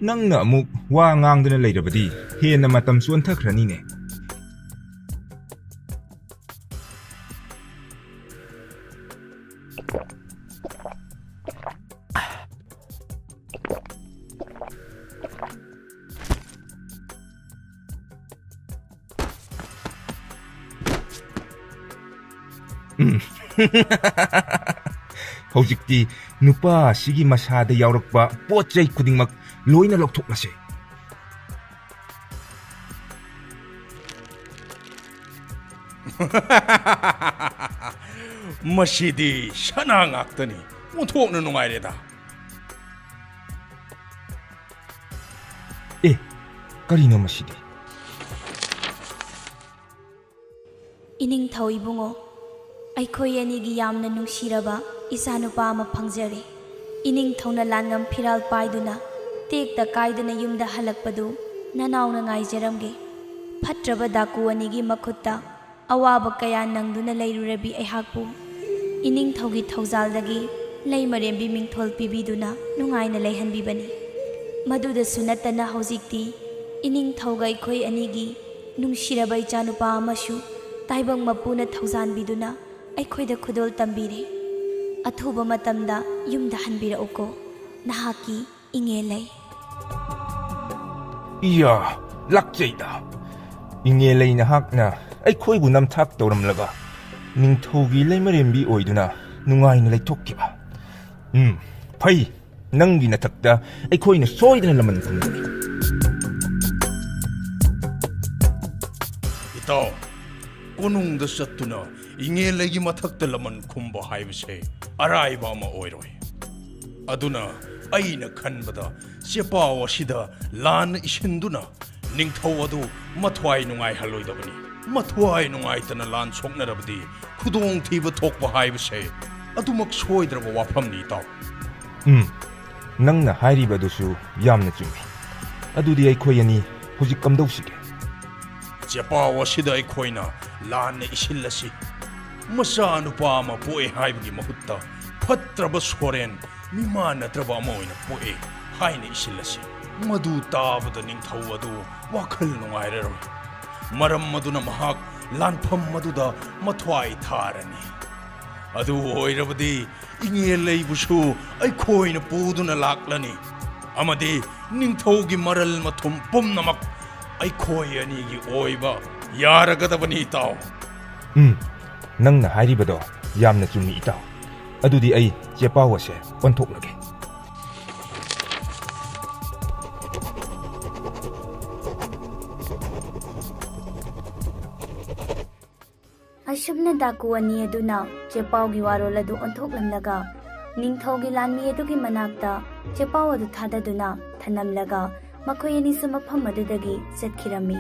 ꯅꯪꯅ ꯑꯃꯨꯛ ꯋꯥ ꯉꯥꯡꯗꯨꯅ ꯂꯩꯔꯕꯗꯤ ꯍꯦꯟꯅ ꯃꯇꯝ ꯆꯣꯟꯊꯈ꯭ꯔꯅꯤꯅꯦ꯫ ꯎꯝ꯫ ꯍꯧꯖꯤꯛꯇꯤ ꯅꯨꯄꯥ ꯑꯁꯤꯒꯤ ꯃꯁꯥꯗ ꯌꯥꯎꯔꯛꯄ ꯄꯣꯠ ꯆꯩ ꯈꯨꯗꯤꯡꯃꯛ ꯂꯣꯏꯅ ꯂꯧꯊꯣꯛꯂꯁꯦ꯫ ꯃꯁꯤꯗꯤ ꯁꯅꯥ ꯉꯥꯛꯇꯅꯤ꯫ ꯑꯣꯟꯊꯣꯛꯅ ꯅꯨꯡꯉꯥꯏꯔꯦꯗ꯫ ꯑꯦ, ꯀꯔꯤꯅꯣ ꯃꯁꯤꯗꯤ? ꯏꯅꯤꯡꯊꯧ ꯏꯕꯨꯡꯉꯣ, ꯑꯩꯈꯣꯏ ꯑꯅꯤꯒꯤ ꯌꯥꯝꯅ ꯅꯨꯡꯁꯤꯔꯕ ꯏꯆꯥꯅꯨꯄꯥ ꯑꯃ ꯐꯪꯖꯔꯦ꯫ ꯏꯅꯤꯡꯊꯧꯅ ꯂꯥꯟꯉꯝ ꯐꯤꯔꯥꯜ ꯄꯥꯏꯗꯨꯅ ꯇꯦꯛꯇ ꯀꯥꯏꯗꯅ ꯌꯨꯝꯗ ꯍꯜꯂꯛꯄꯗꯨ ꯅꯅꯥꯎꯅ ꯉꯥꯏꯖꯔꯝꯒꯦ꯫ ꯐꯠꯇ꯭ꯔꯕ ꯗꯥꯀꯨ ꯑꯅꯤꯒꯤ ꯃꯈꯨꯠꯇ ꯑꯋꯥꯕ ꯀꯌꯥ ꯅꯪꯗꯨꯅ ꯂꯩꯔꯨꯔꯕꯤ ꯑꯩꯍꯥꯛꯄꯨ ꯏꯅꯤꯡꯊꯧꯒꯤ ꯊꯧꯖꯥꯜꯗꯒꯤ ꯂꯩꯃꯔꯦꯝꯕꯤ ꯃꯤꯡꯊꯣꯜ ꯄꯤꯕꯤꯗꯨꯅ ꯅꯨꯡꯉꯥꯏꯅ ꯂꯩꯍꯟꯕꯤꯕꯅꯤ꯫ ꯃꯗꯨꯗꯁꯨ ꯅꯠꯇꯅ ꯍꯧꯖꯤꯛꯇꯤ ꯏꯅꯤꯡꯊꯧꯒ ꯑꯩꯈꯣꯏ ꯑꯅꯤꯒꯤ ꯅꯨꯡꯁꯤꯔꯕ ꯏꯆꯥꯅꯨꯄꯥ ꯑꯃꯁꯨ ꯇꯥꯏꯕꯪ ꯃꯄꯨꯅ ꯊꯧꯖꯥꯟꯕꯤꯗꯨꯅ ꯑꯩꯈꯣꯏꯗ ꯈꯨꯗꯣꯜ ꯇꯝꯕꯤꯔꯦ꯫ ꯑꯊꯨꯕ ꯃꯇꯝꯗ ꯌꯨꯝꯗ ꯍꯟꯕꯤꯔꯛꯎꯀꯣ, ꯅꯍꯥꯛꯀꯤ ꯏꯉꯦꯜꯂꯩ꯫ ꯏꯌꯥ, ꯂꯥꯛꯆꯩꯗ꯫ ꯏꯉꯦꯜꯂꯩ ꯅꯍꯥꯛꯅ ꯑꯩꯈꯣꯏꯕꯨ ꯅꯝꯊꯥꯛ ꯇꯧꯔꯝꯂꯒ ꯅꯤꯡꯊꯧꯒꯤ ꯂꯩꯃꯔꯦꯝꯕꯤ ꯑꯣꯏꯗꯨꯅ ꯅꯨꯡꯉꯥꯏꯅ ꯂꯩꯊꯣꯛꯈꯤꯕ꯫ ꯎꯝ, ꯐꯩ꯫ ꯅꯪꯒꯤ ꯅꯊꯛꯇ ꯑꯩꯈꯣꯏꯅ ꯁꯣꯏꯗꯅ ꯂꯃꯟ ꯈꯨꯝꯒꯅꯤ꯫ ꯏꯇꯥꯎ, ꯀꯣꯅꯨꯡꯗ ꯆꯠꯇꯨꯅ ꯏꯉꯦꯜꯂꯩꯒꯤ ꯃꯊꯛꯇ ꯂꯃꯟ ꯈꯨꯝꯕ ꯍꯥꯏꯕꯁꯦ ꯑꯔꯥꯏꯕ ꯑꯃ ꯑꯣꯏꯔꯣꯏ꯫ ꯑꯗꯨꯅ ꯑꯩꯅ ꯈꯟꯕꯗ ꯆꯦꯄꯥꯎ ꯑꯁꯤꯗ ꯂꯥꯟꯅ ꯏꯁꯤꯟꯗꯨꯅ ꯅꯤꯡꯊꯧ ꯑꯗꯨ ꯃꯊ꯭ꯋꯥꯏ ꯅꯨꯡꯉꯥꯏꯍꯜꯂꯣꯏꯗꯕꯅꯤ꯫ ꯃꯊ꯭ꯋꯥꯏ ꯅꯨꯡꯉꯥꯏꯇꯅ ꯂꯥꯟ ꯁꯣꯛꯅꯔꯕꯗꯤ ꯈꯨꯗꯣꯡꯊꯤꯕ ꯊꯣꯛꯄ ꯍꯥꯏꯕꯁꯦ ꯑꯗꯨꯃꯛ ꯁꯣꯏꯗ꯭ꯔꯕ ꯋꯥꯐꯝꯅꯤ, ꯏꯇꯥꯎ꯫ ꯎꯝ, ꯅꯪꯅ ꯍꯥꯏꯔꯤꯕꯗꯨꯁꯨ ꯌꯥꯝꯅ ꯆꯨꯝꯃꯤ꯫ ꯑꯗꯨꯗꯤ ꯑꯩꯈꯣꯏ ꯑꯅꯤ ꯍꯧꯖꯤꯛ ꯀꯝꯗꯧꯁꯤꯒꯦ? ꯆꯦꯄꯥꯎ ꯑꯁꯤꯗ ꯑꯩꯈꯣꯏꯅ ꯂꯥꯟꯅ ꯏꯁꯤꯜꯂꯁꯤ꯫ ꯃꯆꯥꯅꯨꯄꯥ ꯑꯃ ꯄꯣꯛꯑꯦ ꯍꯥꯏꯕꯒꯤ ꯃꯍꯨꯠꯇ ꯐꯠꯇ꯭ꯔꯕ ꯁꯣꯔꯦꯟ, ꯃꯤꯃꯥꯟꯅꯗ꯭ꯔꯕ ꯑꯃ ꯑꯣꯏꯅ ꯄꯣꯛꯑꯦ ꯍꯥꯏꯅ ꯏꯁꯤꯜꯂꯁꯤ꯫ ꯃꯗꯨ ꯇꯥꯕꯗ ꯅꯤꯡꯊꯧ ꯑꯗꯨ ꯋꯥꯈꯜ ꯅꯨꯡꯉꯥꯏꯔꯔꯣꯏ꯫ ꯃꯔꯝ ꯑꯗꯨꯅ ꯃꯍꯥꯛ ꯂꯥꯟꯐꯝ ꯑꯗꯨꯗ ꯃꯊ꯭ꯋꯥꯏ ꯊꯥꯔꯅꯤ꯫ ꯑꯗꯨ ꯑꯣꯏꯔꯕꯗꯤ ꯏꯉꯦꯜꯂꯩꯕꯨꯁꯨ ꯑꯩꯈꯣꯏꯅ ꯄꯨꯗꯨꯅ ꯂꯥꯛꯂꯅꯤ ꯑꯃꯗꯤ ꯅꯤꯡꯊꯧꯒꯤ ꯃꯔꯜ ꯃꯊꯨꯝ ꯄꯨꯝꯅꯃꯛ ꯑꯩꯈꯣꯏ ꯑꯅꯤꯒꯤ ꯑꯣꯏꯕ ꯌꯥꯔꯒꯗꯕꯅꯤ, ꯏꯇꯥꯎ꯫ ꯎꯝ, ꯅꯪꯅ ꯍꯥꯏꯔꯤꯕꯗꯣ ꯌꯥꯝꯅ ꯆꯨꯝꯃꯤ, ꯏꯇꯥꯎ꯫ ꯑꯗꯨꯗꯤ ꯑꯩ ꯆꯦꯄꯥꯎ ꯑꯁꯦ ꯑꯣꯟꯊꯣꯛꯂꯒꯦ꯫ ꯑꯁꯨꯝꯅ ꯗꯥꯀꯨ ꯑꯅꯤ ꯑꯗꯨꯅ ꯆꯦꯄꯥꯎꯒꯤ ꯋꯥꯔꯣꯜ ꯑꯗꯨ ꯑꯣꯟꯊꯣꯛꯂꯝꯂꯒ ꯅꯤꯡꯊꯧꯒꯤ ꯂꯥꯟꯃꯤ ꯑꯗꯨꯒꯤ ꯃꯅꯥꯛꯇ ꯆꯦꯄꯥꯎ ꯑꯗꯨ ꯊꯥꯗꯗꯨꯅ ꯊꯅꯝꯂꯒ ꯃꯈꯣꯏ ꯑꯅꯤꯁꯨ ꯃꯐꯝ ꯑꯗꯨꯗꯒꯤ ꯆꯠꯈꯤꯔꯝꯃꯤ꯫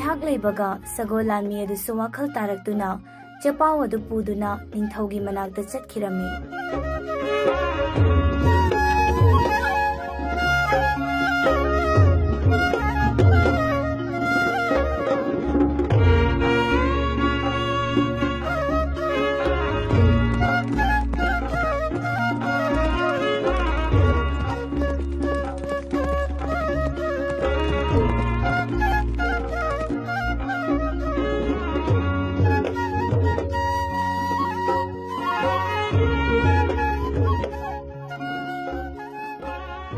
ꯉꯥꯏꯍꯥꯛ ꯂꯩꯕꯒ ꯁꯒꯣꯜ ꯂꯥꯟꯃꯤ ꯑꯗꯨꯁꯨ ꯋꯥꯈꯜ ꯇꯥꯔꯛꯇꯨꯅ ꯆꯦꯄꯥꯎ ꯑꯗꯨ ꯄꯨꯗꯨꯅ ꯅꯤꯡꯊꯧꯒꯤ ꯃꯅꯥꯛꯇ ꯆꯠꯈꯤꯔꯝꯃꯤ꯫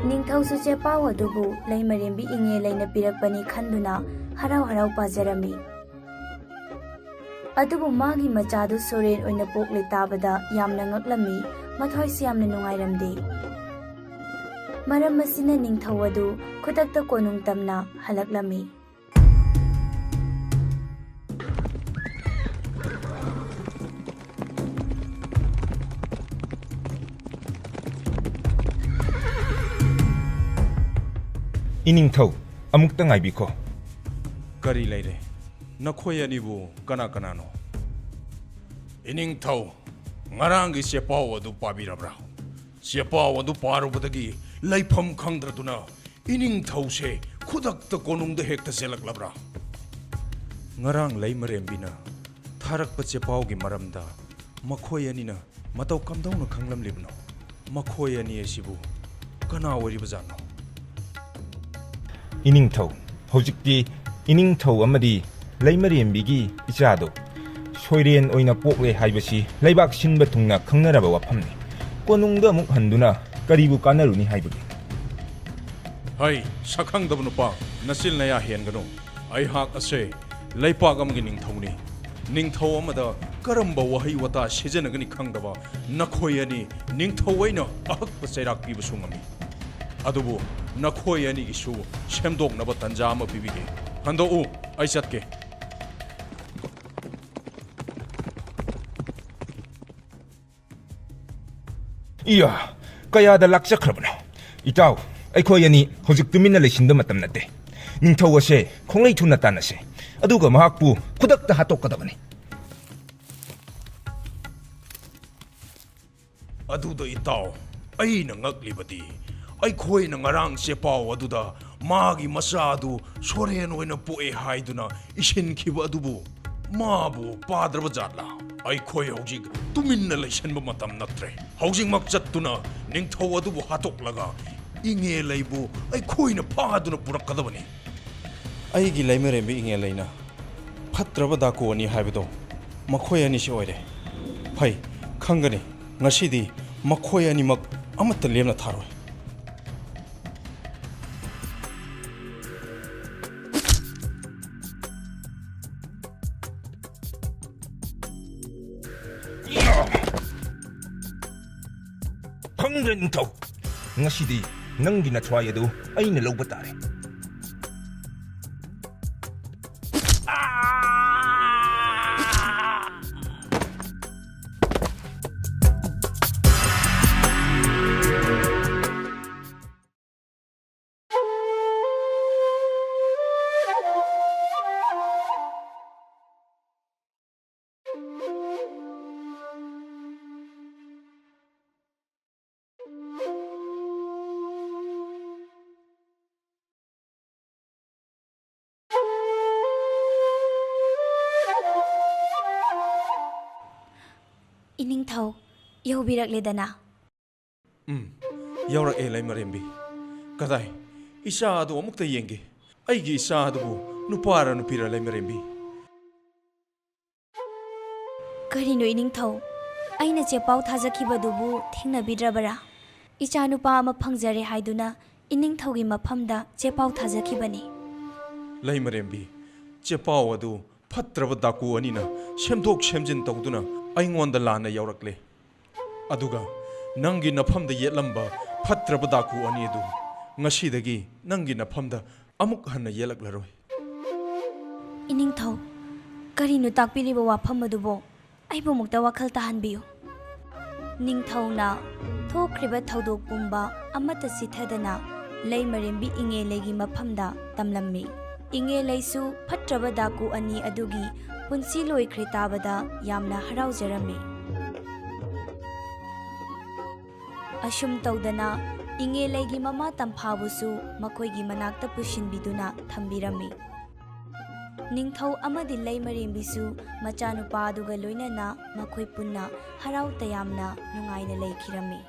ꯅꯤꯡꯊꯧꯁꯨ ꯆꯦꯄꯥꯎ ꯑꯗꯨꯕꯨ ꯂꯩꯃꯔꯦꯝꯕꯤ ꯏꯉꯦꯜ ꯂꯩꯅ ꯄꯤꯔꯛꯄꯅꯤ ꯈꯟꯗꯨꯅ ꯍꯔꯥꯎ ꯍꯔꯥꯎ ꯄꯥꯖꯔꯝꯃꯤ꯫ ꯑꯗꯨꯕꯨ ꯃꯥꯒꯤ ꯃꯆꯥꯗꯨ ꯁꯣꯔꯦꯟ ꯑꯣꯏꯅ ꯄꯣꯛꯂꯦ ꯇꯥꯕꯗ ꯌꯥꯝꯅ ꯉꯛꯂꯝꯃꯤ, ꯃꯊ꯭ꯋꯥꯏꯁꯨ ꯌꯥꯝꯅ ꯅꯨꯡꯉꯥꯏꯔꯝꯗꯦ꯫ ꯃꯔꯝ ꯑꯁꯤꯅ ꯅꯤꯡꯊꯧ ꯑꯗꯨ ꯈꯨꯗꯛꯇ ꯀꯣꯅꯨꯡ ꯇꯝꯅ ꯍꯜꯂꯛꯂꯝꯃꯤ꯫ ꯏꯅꯤꯡꯊꯧ, ꯑꯃꯨꯛꯇ ꯉꯥꯏꯕꯤꯈꯣ꯫ ꯀꯔꯤ ꯂꯩꯔꯦ? ꯅꯈꯣꯏ ꯑꯅꯤꯕꯨ ꯀꯅꯥ ꯀꯅꯥꯅꯣ? ꯏꯅꯤꯡꯊꯧ, ꯉꯔꯥꯡꯒꯤ ꯆꯦꯄꯥꯎ ꯑꯗꯨ ꯄꯥꯕꯤꯔꯕ꯭ꯔꯥ? ꯆꯦꯄꯥꯎ ꯑꯗꯨ ꯄꯥꯔꯨꯕꯗꯒꯤ ꯂꯩꯐꯝ ꯈꯪꯗ꯭ꯔꯗꯨꯅ ꯏꯅꯤꯡꯊꯧꯁꯦ ꯈꯨꯗꯛꯇ ꯀꯣꯅꯨꯡꯗ ꯍꯦꯛꯇ ꯆꯦꯜꯂꯛꯂꯕ꯭ꯔꯥ? ꯉꯔꯥꯡ ꯂꯩꯃꯔꯦꯝꯕꯤꯅ ꯊꯥꯔꯛꯄ ꯆꯦꯄꯥꯎꯒꯤ ꯃꯔꯝꯗ ꯃꯈꯣꯏ ꯑꯅꯤꯅ ꯃꯇꯧ ꯀꯝꯗꯧꯅ ꯈꯪꯂꯝꯂꯤꯕꯅꯣ? ꯃꯈꯣꯏ ꯑꯅꯤ ꯑꯁꯤꯕꯨ ꯀꯅꯥ ꯑꯣꯏꯔꯤꯕꯖꯥꯠꯅꯣ? ꯏꯅꯤꯡꯊꯧ, ꯍꯧꯖꯤꯛꯇꯤ ꯏꯅꯤꯡꯊꯧ ꯑꯃꯗꯤ ꯂꯩꯃꯔꯦꯝꯕꯤꯒꯤ ꯏꯆꯥꯗꯣ ꯁꯣꯏꯔꯦꯟ ꯑꯣꯏꯅ ꯄꯣꯛꯂꯦ ꯍꯥꯏꯕꯁꯤ ꯂꯩꯕꯥꯛ ꯁꯤꯟꯕ ꯊꯨꯡꯅ ꯈꯪꯅꯔꯕ ꯋꯥꯐꯝꯅꯤ꯫ ꯀꯣꯅꯨꯡꯗ ꯑꯃꯨꯛ ꯍꯟꯗꯨꯅ ꯀꯔꯤꯕꯨ ꯀꯥꯟꯅꯔꯨꯅꯤ ꯍꯥꯏꯕꯒꯦ? ꯍꯩ, ꯁꯛꯈꯪꯗꯕ ꯅꯨꯄꯥ, ꯅꯆꯤꯜ ꯅꯌꯥ ꯍꯦꯟꯒꯅꯨ꯫ ꯑꯩꯍꯥꯛ ꯑꯁꯦ ꯂꯩꯄꯥꯛ ꯑꯃꯒꯤ ꯅꯤꯡꯊꯧꯅꯤ꯫ ꯅꯤꯡꯊꯧ ꯑꯃꯗ ꯀꯔꯝꯕ ꯋꯥꯍꯩ ꯋꯥꯇꯥ ꯁꯤꯖꯤꯟꯅꯒꯅꯤ ꯈꯪꯗꯕ ꯅꯈꯣꯏ ꯑꯅꯤ ꯅꯤꯡꯊꯧ ꯑꯩꯅ ꯑꯍꯛꯄ ꯆꯩꯔꯥꯛ ꯄꯤꯕꯁꯨ ꯉꯝꯃꯤ꯫ ꯑꯗꯨꯕꯨ ꯅꯈꯣꯏ ꯑꯅꯤꯒꯤꯁꯨ ꯁꯦꯝꯗꯣꯛꯅꯕ ꯇꯟꯖꯥ ꯑꯃ ꯄꯤꯕꯤꯒꯦ꯫ ꯍꯟꯗꯣꯛꯎ, ꯑꯩ ꯆꯠꯀꯦ꯫ ꯏꯌꯥ, ꯀꯌꯥꯗ ꯂꯥꯛꯆꯈ꯭ꯔꯕꯅꯣ? ꯏꯇꯥꯎ, ꯑꯩꯈꯣꯏ ꯑꯅꯤ ꯍꯧꯖꯤꯛ ꯇꯨꯃꯤꯟꯅ ꯂꯩꯁꯤꯟꯕ ꯃꯇꯝ ꯅꯠꯇꯦ꯫ ꯅꯤꯡꯊꯧ ꯑꯁꯦ ꯈꯣꯡꯂꯩ ꯊꯨꯅ ꯇꯥꯟꯅꯁꯦ꯫ ꯑꯗꯨꯒ ꯃꯍꯥꯛꯄꯨ ꯈꯨꯗꯛꯇ ꯍꯥꯠꯇꯣꯛꯀꯗꯕꯅꯤ꯫ ꯑꯗꯨꯗ ꯏꯇꯥꯎ, ꯑꯩꯅ ꯉꯛꯂꯤꯕꯗꯤ ꯑꯩꯈꯣꯏꯅ ꯉꯔꯥꯡ ꯆꯦꯄꯥꯎ ꯑꯗꯨꯗ ꯃꯥꯒꯤ ꯃꯆꯥ ꯑꯗꯨ ꯁꯣꯔꯦꯟ ꯑꯣꯏꯅ ꯄꯣꯛꯑꯦ ꯍꯥꯏꯗꯨꯅ ꯏꯁꯤꯟꯈꯤꯕ ꯑꯗꯨꯕꯨ ꯃꯥꯕꯨ ꯄꯥꯗ꯭ꯔꯕ ꯖꯥꯠꯂꯥ? ꯑꯩꯈꯣꯏ ꯍꯧꯖꯤꯛ ꯇꯨꯃꯤꯟꯅ ꯂꯩꯁꯟꯕ ꯃꯇꯝ ꯅꯠꯇ꯭ꯔꯦ꯫ ꯍꯧꯖꯤꯛꯃꯛ ꯆꯠꯇꯨꯅ ꯅꯤꯡꯊꯧ ꯑꯗꯨꯕꯨ ꯍꯥꯠꯇꯣꯛꯂꯒ ꯏꯉꯦꯂꯩꯕꯨ ꯑꯩꯈꯣꯏꯅ ꯐꯥꯗꯨꯅ ꯄꯨꯔꯛꯀꯗꯕꯅꯤ꯫ ꯑꯩꯒꯤ ꯂꯩꯃꯔꯦꯝꯕꯤ ꯏꯉꯦꯂꯩꯅ ꯐꯠꯇ꯭ꯔꯕ ꯗꯥꯀꯨ ꯑꯅꯤ ꯍꯥꯏꯕꯗꯣ ꯃꯈꯣꯏ ꯑꯅꯤꯁꯤ ꯑꯣꯏꯔꯦ꯫ ꯐꯩ, ꯈꯪꯒꯅꯤ꯫ ꯉꯁꯤꯗꯤ ꯃꯈꯣꯏ ꯑꯅꯤꯃꯛ ꯑꯃꯠꯇ ꯂꯦꯝꯅ ꯊꯥꯔꯣꯏ꯫ ꯈꯪꯗ꯭ꯔꯦ, ꯅꯤꯡꯊꯧ꯫ ꯉꯁꯤꯗꯤ ꯅꯪꯒꯤ ꯅꯊ꯭ꯋꯥꯏ ꯑꯗꯨ ꯑꯩꯅ ꯂꯧꯕ ꯇꯥꯔꯦ꯫ ꯏꯅꯤꯡꯊꯧ, ꯌꯧꯕꯤꯔꯛꯂꯦꯗꯅ? ꯎꯝ, ꯌꯧꯔꯛꯑꯦ, ꯂꯩꯃꯔꯦꯝꯕꯤ꯫ ꯀꯗꯥꯏ? ꯏꯆꯥ ꯑꯗꯨ ꯑꯃꯨꯛꯇ ꯌꯦꯡꯒꯦ꯫ ꯑꯩꯒꯤ ꯏꯆꯥ ꯑꯗꯨꯕꯨ ꯅꯨꯄꯥꯔ ꯅꯨꯄꯤꯔ, ꯂꯩꯃꯔꯦꯝꯕꯤ? ꯀꯔꯤꯅꯣ, ꯏꯅꯤꯡꯊꯧ? ꯑꯩꯅ ꯆꯦꯄꯥꯎ ꯊꯥꯖꯈꯤꯕꯗꯨꯕꯨ ꯊꯦꯡꯅꯕꯤꯗ꯭ꯔꯕꯔꯥ? ꯏꯆꯥꯅꯨꯄꯥ ꯑꯃ ꯐꯪꯖꯔꯦ ꯍꯥꯏꯗꯨꯅ ꯏꯅꯤꯡꯊꯧꯒꯤ ꯃꯐꯝꯗ ꯆꯦꯄꯥꯎ ꯊꯥꯖꯈꯤꯕꯅꯤ꯫ ꯂꯩꯃꯔꯦꯝꯕꯤ, ꯆꯦꯄꯥꯎ ꯑꯗꯨ ꯐꯠꯇ꯭ꯔꯕ ꯗꯥꯀꯨ ꯑꯅꯤꯅ ꯁꯦꯝꯗꯣꯛ ꯁꯦꯝꯖꯤꯟ ꯇꯧꯗꯨꯅ ꯑꯩꯉꯣꯟꯗ ꯂꯥꯟꯅ ꯌꯧꯔꯛꯂꯦ꯫ ꯑꯗꯨꯒ ꯅꯪꯒꯤ ꯅꯐꯝꯗ ꯌꯦꯠꯂꯝꯕ ꯐꯠꯇ꯭ꯔꯕ ꯗꯥꯀꯨ ꯑꯅꯤ ꯑꯗꯨ ꯉꯁꯤꯗꯒꯤ ꯅꯪꯒꯤ ꯅꯐꯝꯗ ꯑꯃꯨꯛ ꯍꯟꯅ ꯌꯦꯠꯂꯛꯂꯔꯣꯏ꯫ ꯏꯅꯤꯡꯊꯧ, ꯀꯔꯤꯅꯣ ꯇꯥꯛꯄꯤꯔꯤꯕ ꯋꯥꯐꯝ ꯑꯗꯨꯕꯣ? ꯑꯩꯕꯨ ꯑꯃꯨꯛꯇ ꯋꯥꯈꯜ ꯇꯥꯍꯟꯕꯤꯌꯨ꯫ ꯅꯤꯡꯊꯧꯅ ꯊꯣꯛꯈ꯭ꯔꯤꯕ ꯊꯧꯗꯣꯛ ꯄꯨꯝꯕ ꯑꯃꯠꯇ ꯆꯤꯊꯗꯅ ꯂꯩꯃꯔꯦꯝꯕꯤ ꯏꯉꯦꯂꯩꯒꯤ ꯃꯐꯝꯗ ꯇꯝꯂꯝꯃꯤ꯫ ꯏꯉꯦ ꯂꯩꯁꯨ ꯐꯠꯇ꯭ꯔꯕ ꯗꯥꯀꯨ ꯑꯅꯤ ꯑꯗꯨꯒꯤ ꯄꯨꯟꯁꯤ ꯂꯣꯏꯈ꯭ꯔꯦ ꯇꯥꯕꯗ ꯌꯥꯝꯅ ꯍꯔꯥꯎꯖꯔꯝꯃꯤ꯫ ꯑꯁꯨꯝ ꯇꯧꯗꯅ ꯏꯉꯦ ꯂꯩꯒꯤ ꯃꯃꯥ ꯇꯝꯐꯥꯕꯨꯁꯨ ꯃꯈꯣꯏꯒꯤ ꯃꯅꯥꯛꯇ ꯄꯨꯁꯤꯟꯕꯤꯗꯨꯅ ꯊꯝꯕꯤꯔꯝꯃꯤ꯫ ꯅꯤꯡꯊꯧ ꯑꯃꯗꯤ ꯂꯩꯃꯔꯦꯝꯕꯤꯁꯨ ꯃꯆꯥꯅꯨꯄꯥ ꯑꯗꯨꯒ ꯂꯣꯏꯅꯅ ꯃꯈꯣꯏ ꯄꯨꯟꯅ ꯍꯔꯥꯎ ꯇꯌꯥꯝꯅ ꯅꯨꯡꯉꯥꯏꯅ ꯂꯩꯈꯤꯔꯝꯃꯤ꯫